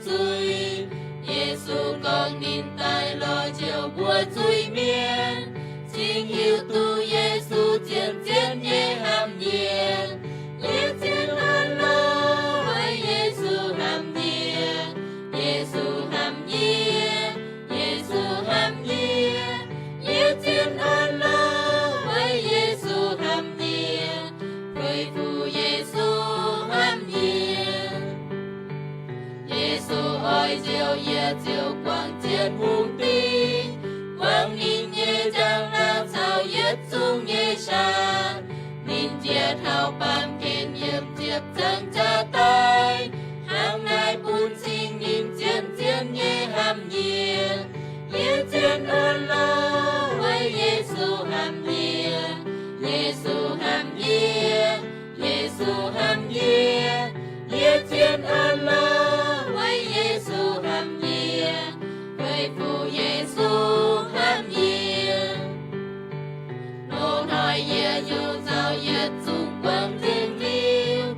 zuiz. Yesu gorngv ninh daaih lorz njoux mbuo zuiz-mienh, cingx hiuv duqv Yesu zien-zien nyei hnamv nyie. Yie zien orn-lorqc weic Yesu hnamv nyie. Yesu hnamv nyie. Yesu hnamv nyie. Yie zien orn-lorqc weic Yesu hnamv nyie. Weic zuqc Yesu hnamv nyie. Yesu oix njoux yie ziouc guangc jienv hungh dingh, guangc ninh nyei njang-laangc caux yietc zungv nyei shaan. Ninh njiec taux baamh gen yiem ziepc zangc jaax daaih, hnangv naaiv bun cing ninh zien-zien nyei hnamv nyie. Yie zien orn-lorqc weic Yesu hnamv nyie. Yesu hnamv nyie. Yesu hnamv nyie. Yie zien orn-lorqc weic Yesu hnamv nyie. Weic zuqc Yesu hnamv nyie. Loz-hnoi yie nyungc nzauh yietc zungv guangc nzengc liuz,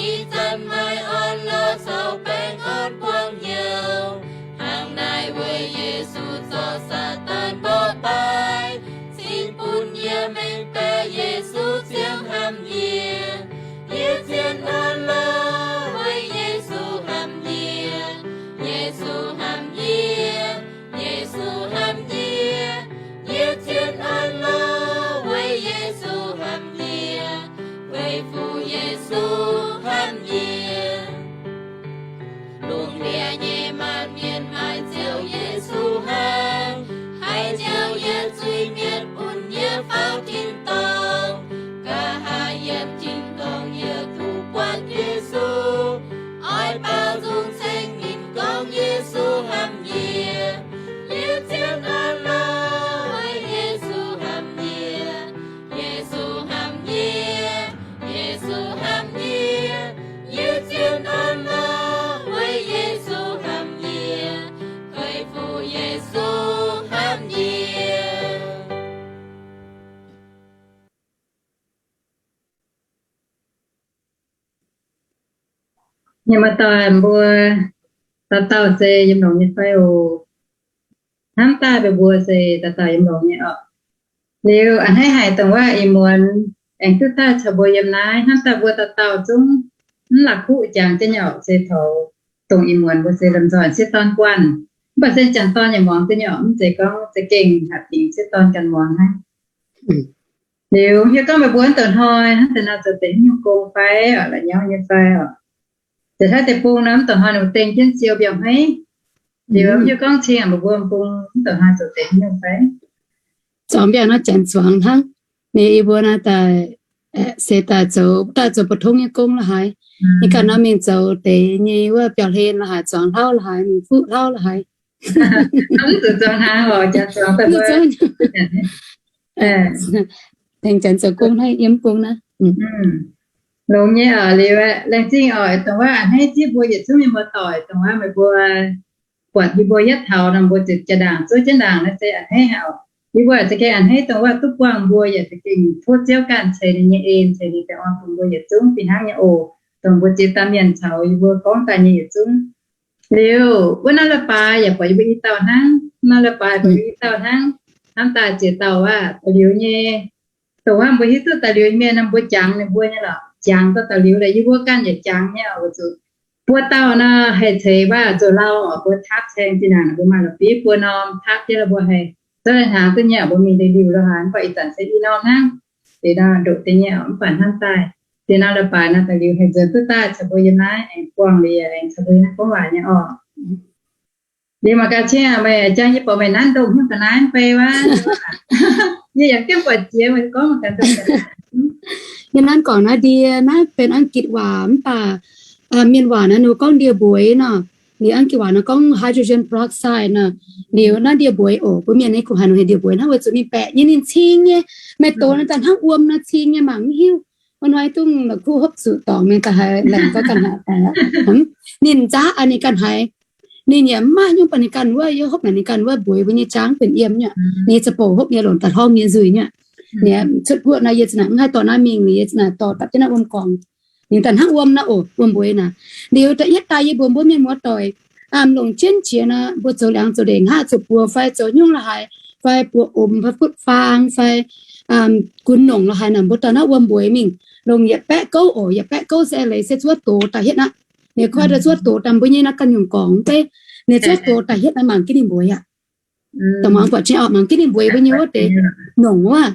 ih zanc maaih orn-lorqc caux baengh orn buangh hnyouv. Hnangv naaiv weic Yesu zorc Saadaan mborqv daaih, cingx bun yie mengh baeqc Yesu ziouc hnamv yie. Yie zien orn-lorqc weic Yesu hnamv yie. Yesu hnamv yie. Yesu hnamv yie. Yie zien orn-lorqc weic Yesu hnamv yie. Weic zuqc Yesu hnamv yie. Lungh ndiev nyei maanc mienh haiz njoux Yesu hnangv, haiz njoux yie zuiz-mienh bun yie faaux tin-dorngh. Nqa'haav yiem tin-dorngh yie duqv buatc Yesu, oix baaux nzung ceng ninh gorngv Yesu hnamv yie. Yie zien orn-lorqc weic Yesu hnamv yie. Yesu hnamv yie. Yesu hnamv yie. Yie zien orn-lorqc weic Yesu hnamv yie. Weic zuqc Yesu hnamv yie. Nyiemc muoz-doic mbuo, dauh dauh se yiem longx nyei fai oc? Hnamv daaih mbuo mbuo se dauh dauh yiem longx nyei oc. Liuz a'hneiv haic dongh wuov ih muonz aengx duqv daaih caux mbuo yiem naaiv, hnamv daaih mbuo dauh dauh zungv mv la'kuqv jangx jienv nyei oc. Se taux dongh ih muonz mbuo se lomh nzoih sieqv dorn guanh, mv baac se m'jangc dorn yaac muangx duqv nyei oc. Mv zeiz gorngv za'gengh hatc dingc sieqv dorn ganh muangx hnangv. Liuz hiuv gorngv meih mbuo mv douc hnoi hnangv deix nor zoux deix haaix nyungc gong fai oc, la'nyauv nyei fai oc. Zeiz hnangv deic-bung nor mv douc hnoi ninh mbuo dengh jienv siou mbiauh hmeiv. Liuz hiuv gorngv cing meih mbuo bung mv douc hnoi zoux deix haaix nyungc fai? Zuangx mbiauh naaiv janx zuangx hnangv. Ninh yie mbuo naaiv daaih se daaih zoux, daaih zoux mbu'ndongx nyei gong la'haaix. Ninh ganh nor mingh zoux deix nyei wuov biauv-hlen la'haaix, zuangx hlauv la'haaix, mingh fuqv hlauv la'haaix. Mv zuqc zuangx hnaangx oc, janx zuangx daaih mbuo. Tengx janx zoux gong naaiv yiem bung naaiv. Longx nyei oc. Liuz aeqv, laengz zingh oc, dongh wuov a'hneiv zipv mbuo yietc zungv mienh muoz-doic, dongh wuov meih mbuo buatc yie mbuo yietv taux nor mbuo ziouc jaa-ndaangc zuov jienv ndaangc naaiv se a'hneiv haic oc. Yie mbuo za'gengh a'hneiv dongh wuov duqv buangh mbuo yaac za'gengh tov Ziouv ganh ceix ninh nyei en, ceix ninh baengh orn bun mbuo yietc zungv fih hnangv nyei oc. Dongh mbuo ziex dauh mienh caux yie mbuo gorngv daaih nyei yietc zungv. Liuz wuov naaiv leiz-baaix yaac buatc yie mbuo i dauh hnangv. Naaiv leiz-baaix buatc yie mbuo i dauh hnangv. Hnamv daaih ziex dauh aqv, daux liuz nyei. Dongh wuov mbuo hiuv duqv daux liuz mienh nor mbuo jangx ninh mbuo nyei lorqc. Jangx dauh daux liuz lorqc, yie mbuo ganh yaac jangx nyei oc. Weic zuqc buo dauh nor haih ceix waac zoux lauh oc, mbuo taapv caeng zinh ndaangc mbuo maaih la'bieiv buo norm taapv jienv lorqc, mbuo haih zouv lai hnaangx duqv nyei oc. Mbuo mingh deix liuc lorqc haaix, mv baac ih zanc se i norm hnangv. Deix nor ndoqc deix nyei oc, mv baac hnamv daaih deix nor leiz-baaix nor daux liuz haih nzuonx duqv daaih caux mbuo yiem naaiv aengx buangh liuz aengx caux mbuo yiem naaiv gorngv waac nyei oc. Liuz mangc gaax cing meih jang yie borqc meih nanv ndongh hnyouv ga'naaiv mv bei wuov. Yie yaac jienv buatc jiex meih gorngv mangc gaax ndongh ga'naaiv. Yie nanv gorngv naaiv ndie, naaiv benx อังกฤษ waac mv baac mienh waac naaiv ninh mbuo gorngv ndie-mbueiz nor. Liuz อังกฤษ waac nor gorngv hydrogen peroxide nor. Liuz naaiv ndie-mbueiz oc, mbuo mienh nyei kungx haiz ninh heuc ndie-mbueiz hnangv weic zuqc ninh baeqc nyei, ninh cing nyei. Maaih doz naaiv daaih hnangv wuom nor cing nyei, mangc mv hiuv. Wuov hnoi dongh la'kuqv hopv zuqc dorngx mingh daaih haiz laengz gorngv ganh haiz, ninh nzaqv aqv ninh ganh haiz. Ninh yaac mv maaih nyungc baac ninh ganh wuov, yie hopv naaic ninh ganh wuov mbueiz mbuo nyei jaang benx yiem nyei. Ninh nyei za'bouc hopv nyei longc daaih hlorngv nyei nzuih nyei. Ninh cuotv guoqv nor yie za'naaic mv haih dorh naaiv mingh, yie za'naaic dorh dapv jienv naaiv wuom gorngx. Ninh daaih hnangv wuom naaiv oc, wuom mbueiz naaic. Liuz da'yietv daaih yie mbuox mbuo mienh muoz-doic, longc jienv qiex nor, mbuo zoux liangx zoux ndeic hngaqv, zoux buoz fai zoux nyungc la'haaix, fai buoz omx fai butv faang fai gunv nongc la'haaix nor, mbuo dorh naaiv wuom mbueix mingh, longc yietc baeqv gouv oc. Yietc baeqv gouv se leiz se zuov doz daaih hietv aqv. Ninh koi daaih zuov doz daaih mbuo nyei naaiv ganh nyungc gorngx beiv, ninh zuov doz daaih hietv naaiv mangc jienv ninh mbueix aqv. Da'maangc buatc jienv oc, mangc jienv ninh mbueix mbuo nyei wuov deix nongc wuov.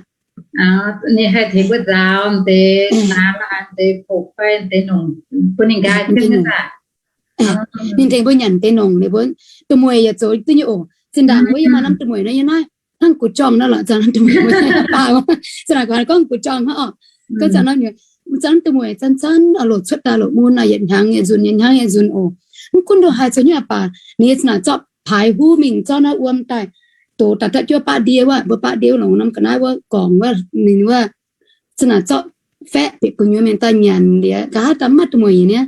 Ninh haih tengx mbuo nzaaux deix naamh la'haaix deix, hoqc fai deix nongc bun ninh nqaai. Ninh tengx mbuo nyanc deix nongc, ninh mbuo, da'mueic yaac zoux duqv nyei oc. Zinh ndaangc wuov yie maaih norm da'mueic nor, yie naaiv hnangv gu'jong nor lorqc, zanc norm da'mueic, zanc naaic gorngv gu'jong hnangv oc. Gorngv zanc norm, zanc norm da'mueic zanc-zanc oc, loc cuotv daaih loc mun oc, yietc hnyangx yietc nzunc, yietc hnyangx yietc nzunc oc. Mv gunv ndongc haaix zoux nyungc baac, ninh zinh ndaangc zorqv paaix huv mingh zorqv naaiv wuom daaih dox daaih, daaih juov baqv ndie wuov, mbuo baqv ndie wuov longc norm ga'naaiv wuov gorngx wuov, ninh wuov zinh ndaangc zorqv faeqv bieqc gu'nyuoz mienh daaih nyanc liuz, nqa'haav daaih mv maaih da'mueic nyei.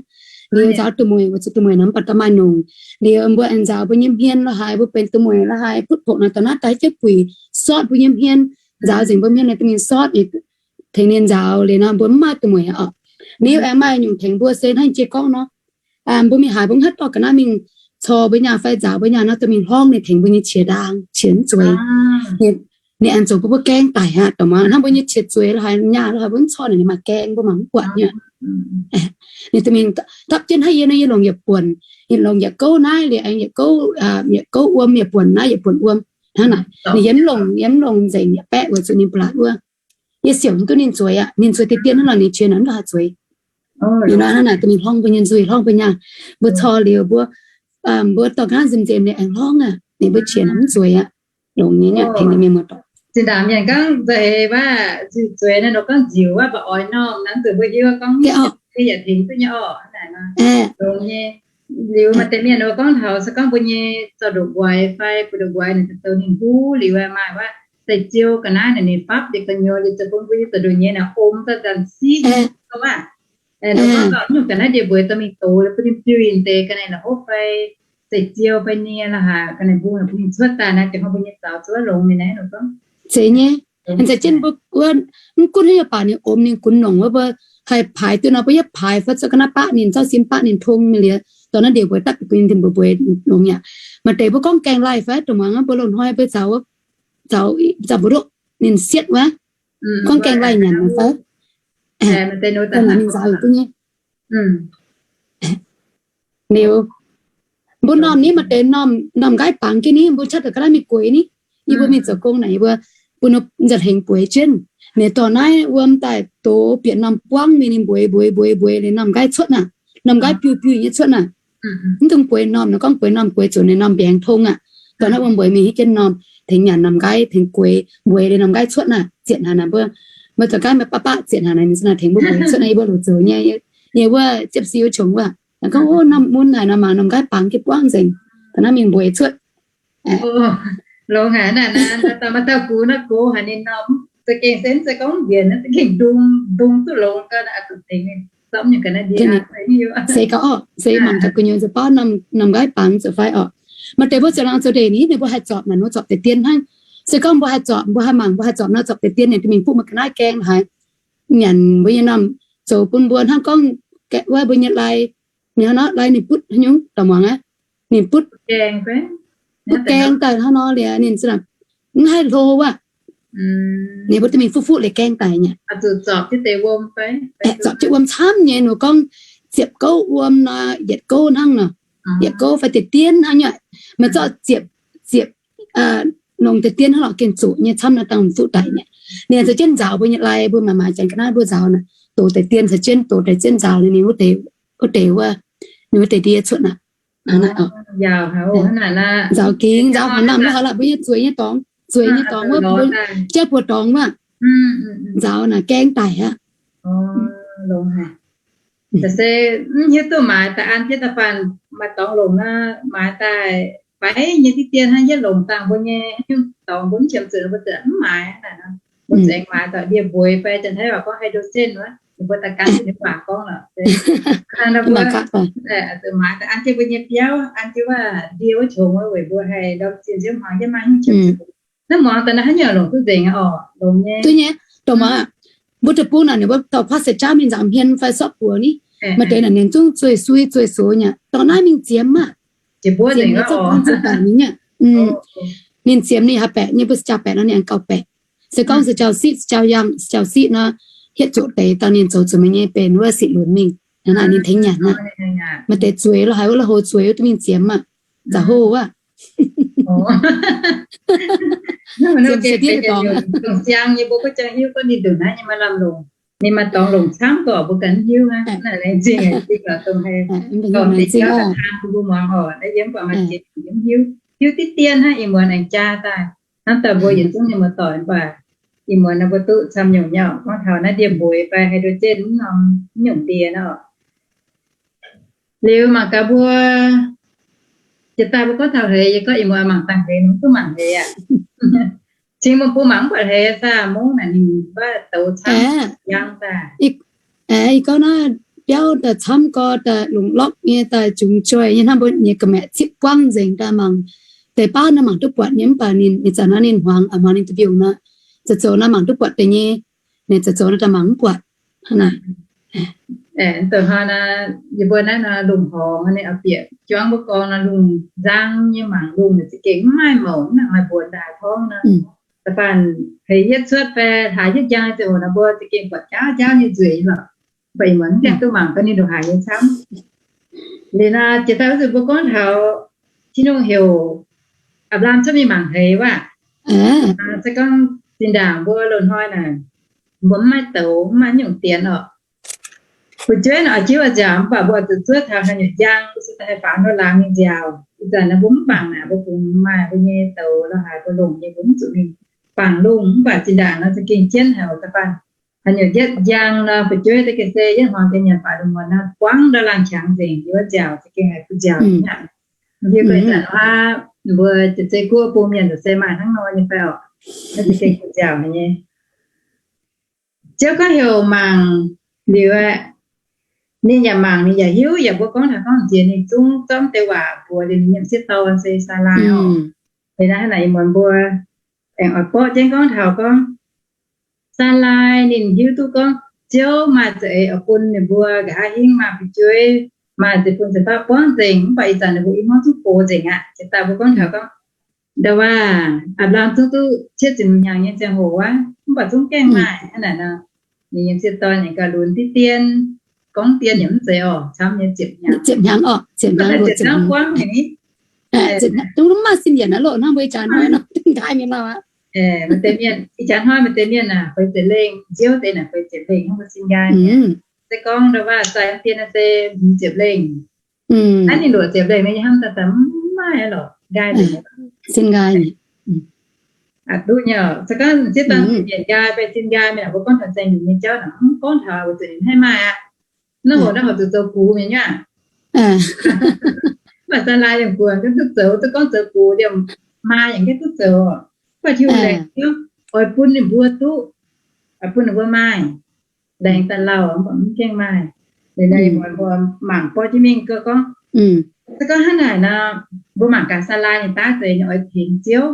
Liuz nzaaux da'mueic, weic zuqc da'mueic nor mv baac da'maaih nongc. Liuz mbuo aengx nzaaux mbuo nyei hmien la'haaix, mbuo benx da'mueic la'haaix, butv hoqc nor, da'naaiv daaih jienv guix sortv mbuo nyei hmien, nzaaux nzengc mbuo hmien nor, da'mingh sortv tengx ninh nzaaux liuz nor, mbuo mv maaih da'mueic oc. Liuz aengx maaih nyungc tengx mbuo se hnangv jiex gorngv nor, mbuo mingh haaix mbuo mv haih dorh ga'naaiv mingh cor mbuo nyaah fai nzaaux mbuo nyaah nor, dorh mingh hlorngv ninh tengx mbuo nyei qiex ndaang, qiex mv zueiz. Ninh aengx zoux bun mbuo gaeng daic aqv. Dongh muangx hnangv mbuo nyei qiex zueiz la'haaix, nyaah la'haaix, mbuo mv cor naaic ninh maaih gaeng, mbuo mangc mv buatc nyei. Ninh da'mingh dapv jienv hnangv yie nor, yie longc yietc buonc, yie longc yietc gouv naaiv liuz aengx yietc gouv, yietc gouv wuom, yietc buonc naaiv, yietc buonc wuom hnangv naaic. Ninh yiem mv longc, yiem mv longc nzengc yietc baeqv weic zuqc ninh blatc wuov. Yie siouc mv duqv ninh zueiz aqv. Ninh zueiz deix dien hnangv nor, ninh qiex naaic mv duqv haaix zueiz. Ninh nor hnangv naaic, da'mingh hlorngv mbuo nyei nzuih, hlorngv mbuo nyaah. Mbuo cor liuz mbuo, mbuo dorh ga'naaiv nzemh nzemh ninh aengx hlorngv aqv. Ninh mbuo qiex naaic mv zueiz aqv. Longc nyei, tengx ninh mienh muoz-doic. Zinh ndaangc mienh gorngv nzauh heix wuov, zueiz naaiv nor gorngv nziux wuov, mba'oix norm naaiv zuqc mbuo hiuv gorngv yaac tengx duqv nyei orqc. Longc nyei. Liuz maaih deix mienh wuov gorngv taux se gorngv mbuo nyei zaux ndoqc nquaix fai buoz-ndoqc nquaix naaic zoux ninh huv liuz maaih wuov, deix ziou ga'naaiv naaic ninh fapv deix gu'nyuoz liuz zoux bun mbuo nyei zaux ndoqc nyei naaic om daaih nzanc siqv wuov. Nor gorngv nyungc ga'naaiv ndie-mbueix dorh mingh dox bun ninh biux deix ga'naaiv la'hopv fai deix ziou fai nie la'haaix ga'naaiv mbungh bun ninh cuotv daaih naaic, ziouc hnangv mbuo nyei zaux zuov longx nyei naaiv nor gorngv. Zeiz nyei. Aengx zeiz jienv mbuo wuov, mv gunv haaix nyungc baac ninh om ninh gunv nongc wuov, mbuo haih paaix duqv nor, mbuo yietv paaix fai zoux ga'naaiv baqv ninh, zorqv sin baqv ninh tong mingh liuz, dorh naaiv ndie-mbueix dapv bieqc gu'nyuoz ndie-mbueix longx yaac. Maaih deix mbuo gorngv gaengh laih fai dongh muangx mbuo loz-hnoi mbuo zaux, zaux mbu'ndongx ninh sietv wuov, gorngv gaengh laih nyanc fai, ninh zaux duqv nyei. Liuz, mbuo normh ni maaih deix normh, normh nqaiv bangc jienv ni, mbuo cuotv daaih ga'naaiv mingh gueix ni. Yie mbuo mingh zoux gong naaic, yie mbuo, mbuo nza'hengx bueix jienv. Ninh dorh naaiv wuom daaih dox bieqc normh buangv mingh, ninh mbueix mbueix mbueix mbueix liuz normh nqaiv cuotv naaic, normh nqaiv biu biu nyei cuotv naaic. Mv dungx bueix normh nor, gorngv bueix normh bueix zuqc ninh normh mbiaengx tong aqv. Dorh naaiv wuom mbueix mingh hietv jienv normh, tengx nyanc normh nqaiv, tengx gueix mbueix liuz normh nqaiv cuotv naaic, zietc hnaangx naaic mbuo, mbuo zoux ga'naaiv maiv baav baav zietc hnaangx naaic ninh za'naaic tengx mbuo mbueix cuotv naaic, yie mbuo longc zoux nyei, yie wuov ziepc siu qongx wuov. Gorngv, o, normh mun haic nor, mangc normh nqaiv bangc jienv buangv nzengc, dorh naaiv mingh mbueix cuotv. Longx haic naaic, maaih dauh gux naaiv gox haic ninh normh, za'gengh se mv zeiz gorngv mbienc, za'gengh ndung, ndung duqv longx gau, zuqc tengx ninh zorqv nyungc ga'naaiv ndie. Se gauh, se mangc gaax gu'nyuoz nziex baav normh nqaiv bangc zuqc fai orqc. Maaih deix mbuo ziepc laangz zoux ndeic ni, ninh mbuo haih zorpc naaic, mbuo zorpc deix dien hnangv. Se gorngv mbuo haih zorpc, mbuo haih mangc, mbuo haih zorpc nor, zorpc deix dien ninh mingh butv mbuo ga'naaiv gaeng haic. Nyanc mbuo nyei normh, zoux bun mbuo hnangv gorngv wuov mbuo nyei lai, ninh hnangv nor lai ninh butv haaix nyungc daaih muangx aqv. Ninh butv, butv gaeng daaih hnangv nor liuz ninh mv haih hlo wuov. Ninh mbuo duqv mingh fuqv fuqv liuz gaeng daic nyei. Zorpc jienv wuom camv nyei, ninh gorngv ziepc gouv wuom nor, yietc gouv hnangv nor, yietc gouv fai deix dien hnangv nyei. Meih zorqv ziepc, ziepc nongx deix dien hnangv lorqc, gengh zuqc nyei, camv nor dangh duqv daic nyei. Ninh caux jienv nzaaux mbuo nyei lai, mbuo maaiz maaiz janx ga'naaiv mbuo nzaaux naaic, dox deix dien caux jienv, dox deix jienv nzaaux liuz ninh wuov deix, wuov deix wuov, ninh wuov deix ndie cuotv naaic. Nzaaux gingx, nzaaux haaix norm wuov haaix lorqc, mbuo nyei zueiz nyei dorngx, zueiz nyei dorngx wuov, jaiv buoz dorngx wuov, nzaaux naaic gaeng daic aqv. Se mv hiuv duqv maaiz daaih an jienv da'faanh maaih dorngx longc nor, maaiz daaih faix nyei diqv dien hnangv yietv longc dangh mbuo nyei, nyungc dorngx mbuo mv qiemx zuqc mbuo zuqc mv maaiz naaic nor. Mbuo zuqc aengx maaiz dorh ndie-mbueix fai janx-taiv waac gorngv hydrogen wuov, ninh mbuo daaih gan jienv waac gorngv lorqc. Zuqc maaiz daaih an jienv mbuo nyei biauv, an jienv wuov ndie wuov qongx wuov weic mbuo haih ndorm zienh nziouv hmuangx jienv maaih nyungc qiemx zuqc. Naaiv muangx daaih naaiv haaix nyungc longc duqv nzengc oc, longx nyei. Duqv nyei, dongh muangx aqv. Mbuo deic-bung naaic ninh mbuo dorh พลาสติก jaav mingh nzaaux hmien fai sortv buoz ni. Maaih deix naaic ninh zungv zueih sui zueih sox nyei, dorh naaiv mingh ziemx maah. Jiex mbuov nzengc, zorqv gorngv ziex baeqc mingh nyei. Ninh ziemx ninh haaix baeqc nyei, mbuo se jaa baeqc nor ninh aengx gauh baeqc. Se gorngv se jaa siqv, se jaa yangh, se jaa siqv nor, hietv zuqc deix daaih ninh zoux zuqc meih nyei benx wuov siqv lunx mingh. Naaiv ninh tengx nyanc aqv. Maaih deix zueiz lo haaix wuov, lo hlo zueiz wuov duqv mingh ziemx aqv. Za'hov aqv. Ziemx se diqv dongh. Longc ziangx nyei mbuo gorngv jaa hiuv gorngv ninh ndongc naaiv nyei maaih lamh longc. Ninh maaih dorngx longc camv gorqv mbuo ganh mv hiuv aqv. Naaiv laengz zingh dingh lorqc dongh haiz dorngx dingc gauh da'hnaangx bun mbuo muangx orqc. Naaiv yie mv baac maaih ziex nyungc yie mv hiuv. Hiuv diqv dien hnangv ih muonz aengx jaa daaih. Hnangv daaih mbuo yietc zungv nyei muoz-doic mv baac ih muonz naaiv mbuo duqv camv nyungc nyei orqc. Gorngv taux naaiv ndie-mbueiz fai hydrogen mv norm, mv nyungc ndie nor orqc. Liuz mangc gaax mbuo, jiex daaih mbuo gorngv taux hleix, yie gorngv ih muonz mangc dangh hleix, mv duqv mangc hleix aqv. Cingx mbuo mangc mv buatc hleix saah, mungv naaic ninh mbuo douz camv, yangh daaih. Ih gorngv naaiv biauv daaih camv gorx daaih longc lorqc nyei daaih zungx joih nyei hnangv mbuo nyei ga'maeqc zipv buangv nzengc daaih mangc. Deix baav naaiv mangc duqv buatc nyei mv baac ninh, ninh zanc naaiv ninh hmuangx, hmuangx ninh da'mbiungc nor, zoux zoux naaiv mangc duqv buatc deix nyei. Ninh zoux zoux naaiv daaih mangc mv buatc. Hnangv naaic. Dongh hnoi naaiv yie mbuo naaiv nor lungh horngz ninh oix bieqc juangv mbuo gorngv nor lungh nzang nyei mangc lungh naaic za'gengh mv maaih mouc, mv nangc maaih mbuonx daaih torngv nor. Da'faanh heix yietv cuotv fai hlaax yietv njang ziangh hoc nor mbuo za'gengh buatc njaaux njaaux nyei nzueic lorqc. Mv baac ih muonz mv gaengh duqv mangc gorngv ninh ndongc haaix nyei camv. Liuz nor jiex daaih wuov nzunc mbuo gorngv taux Tin-Hungh heuc Apc^laam cuotv mingh mangc hleix wuov. Se gorngv zinh ndaangc mbuo loz-hnoi naaic, mbuo mv maaih douz, mv maaih nyungc dienx orqc. Fu'jueiv naaic oix jiuv oix nziaauc, mv baac mbuo oix zuqc zuov taux haaix nyungc njang, mbuo se daaih haih faaux nduov laangz nyei nziaauc. Ih zanc naaiv mbuo mv bangc naaic, mbuo kungx maaih mbuo nyei douz lorh haaix mbuo longc nyei, mbuo mv zuqc mingh bangc lungh. Mv baac zinh ndaangc nor za'gengh jienv haic oc. Da'faanh haaix nyungc yietv njang nor, fu'jueiv da'ganh se yietv hmuangx deix nyanc baaix lungh muonz nor, buangv nduov laangz qangx nzengc, yie wuov nziaauc za'gengh haiz kuh nziaauc aqv. Yie ganh zanc aav, mbuo jiex zei guoqv bung mienh se maaih hnangv nor nyei fai orqc? Naaiv za'gengh kuh nziaauc haic nyei. Ziouv gorngv heuc mangc liuz aeqv, ninh yaac mangc, ninh yaac hiuv, yaac mbuo gorngv taux gorngv jiex ninh zungv zorqv deix waac mbuox liuz ninh nyei m'sieqv dorn se Saalaai oc. Liuz naaiv hnangv naaic ih muonz mbuo aengx oix borqv jienv gorngv taux gorngv Saalaai ninh hiuv duqv gorngv Ziouv maaih za'eix oix bun ninh mbuo nqa'haav hingv maaih fu'jueiv, maaih ziex bun ziepc dauh buangv nzengc, mv baac ih zanc ninh mbuo i hmuangv zungv gox nzengc aqv. Jiex daaih mbuo gorngv taux gorngv, ndau wuov, Apc^laam zungv duqv cietv ziepc hnyangx nyei ziangh hoc wuov, mv baac zungv gaengh maaih hnangv naaic nor. Ninh nyei m'sieqv dorn aengx gauh lunx diqv dien, gorngv dien yaac mv zeiz orqc, camv nyei ziepc hnyangx. Ziepc hnyangx orqc, ziepc hnyangx, ziepc hnyangx buangv haic ni. Zungv mv maaih sin yienc aqv loh, hnangv mbuo ih jaax hnoi nor, daaih mingh nor aqv. Maaih deix mienh, ih jaax hnoi maaih deix mienh naaic feix ziepc lengh, nziouv deix naaic feix ziepc lengh hnangv mbuo sin nqaai. Se gorngv ndau wuov sai dien naaiv se hmz ziepc lengh. Naaiv ninh luoqc ziepc lengh nyei hnamv daaih daaih mv maaih lorqc, nqaai nzengc. Sin nqaai. Aqc duqv nyei oc. Se gorngv m'sieqv dorn mienh nqaai fai sin nqaai mienh, mbuo gorngv taux saeng-nyungc nyei jauv naaic mv gorngv taux weic zuqc ninh haih maaih aqv. Naaiv hoc naaiv hoc zuqc zoux gux mienh nyei aqv. Mv baac Saalaai yiem gu'nyuoz gengh duqv zoux, duqv gorngv zoux gux liemh maa yaac gengh duqv zoux. Mv baac Tin-Hungh laengz oix bun ninh mbuo duqv, oix bun ninh mbuo maaih, laengz daaih lauh mv baac mv gaengh maaih. Liuz naaiv mbuo mangc borqv jienv mingh gorngv, se gorngv hnangv naaic nor, mbuo mangc gaax Saalaai ninh daav deix ninh oix tengx Ziouv.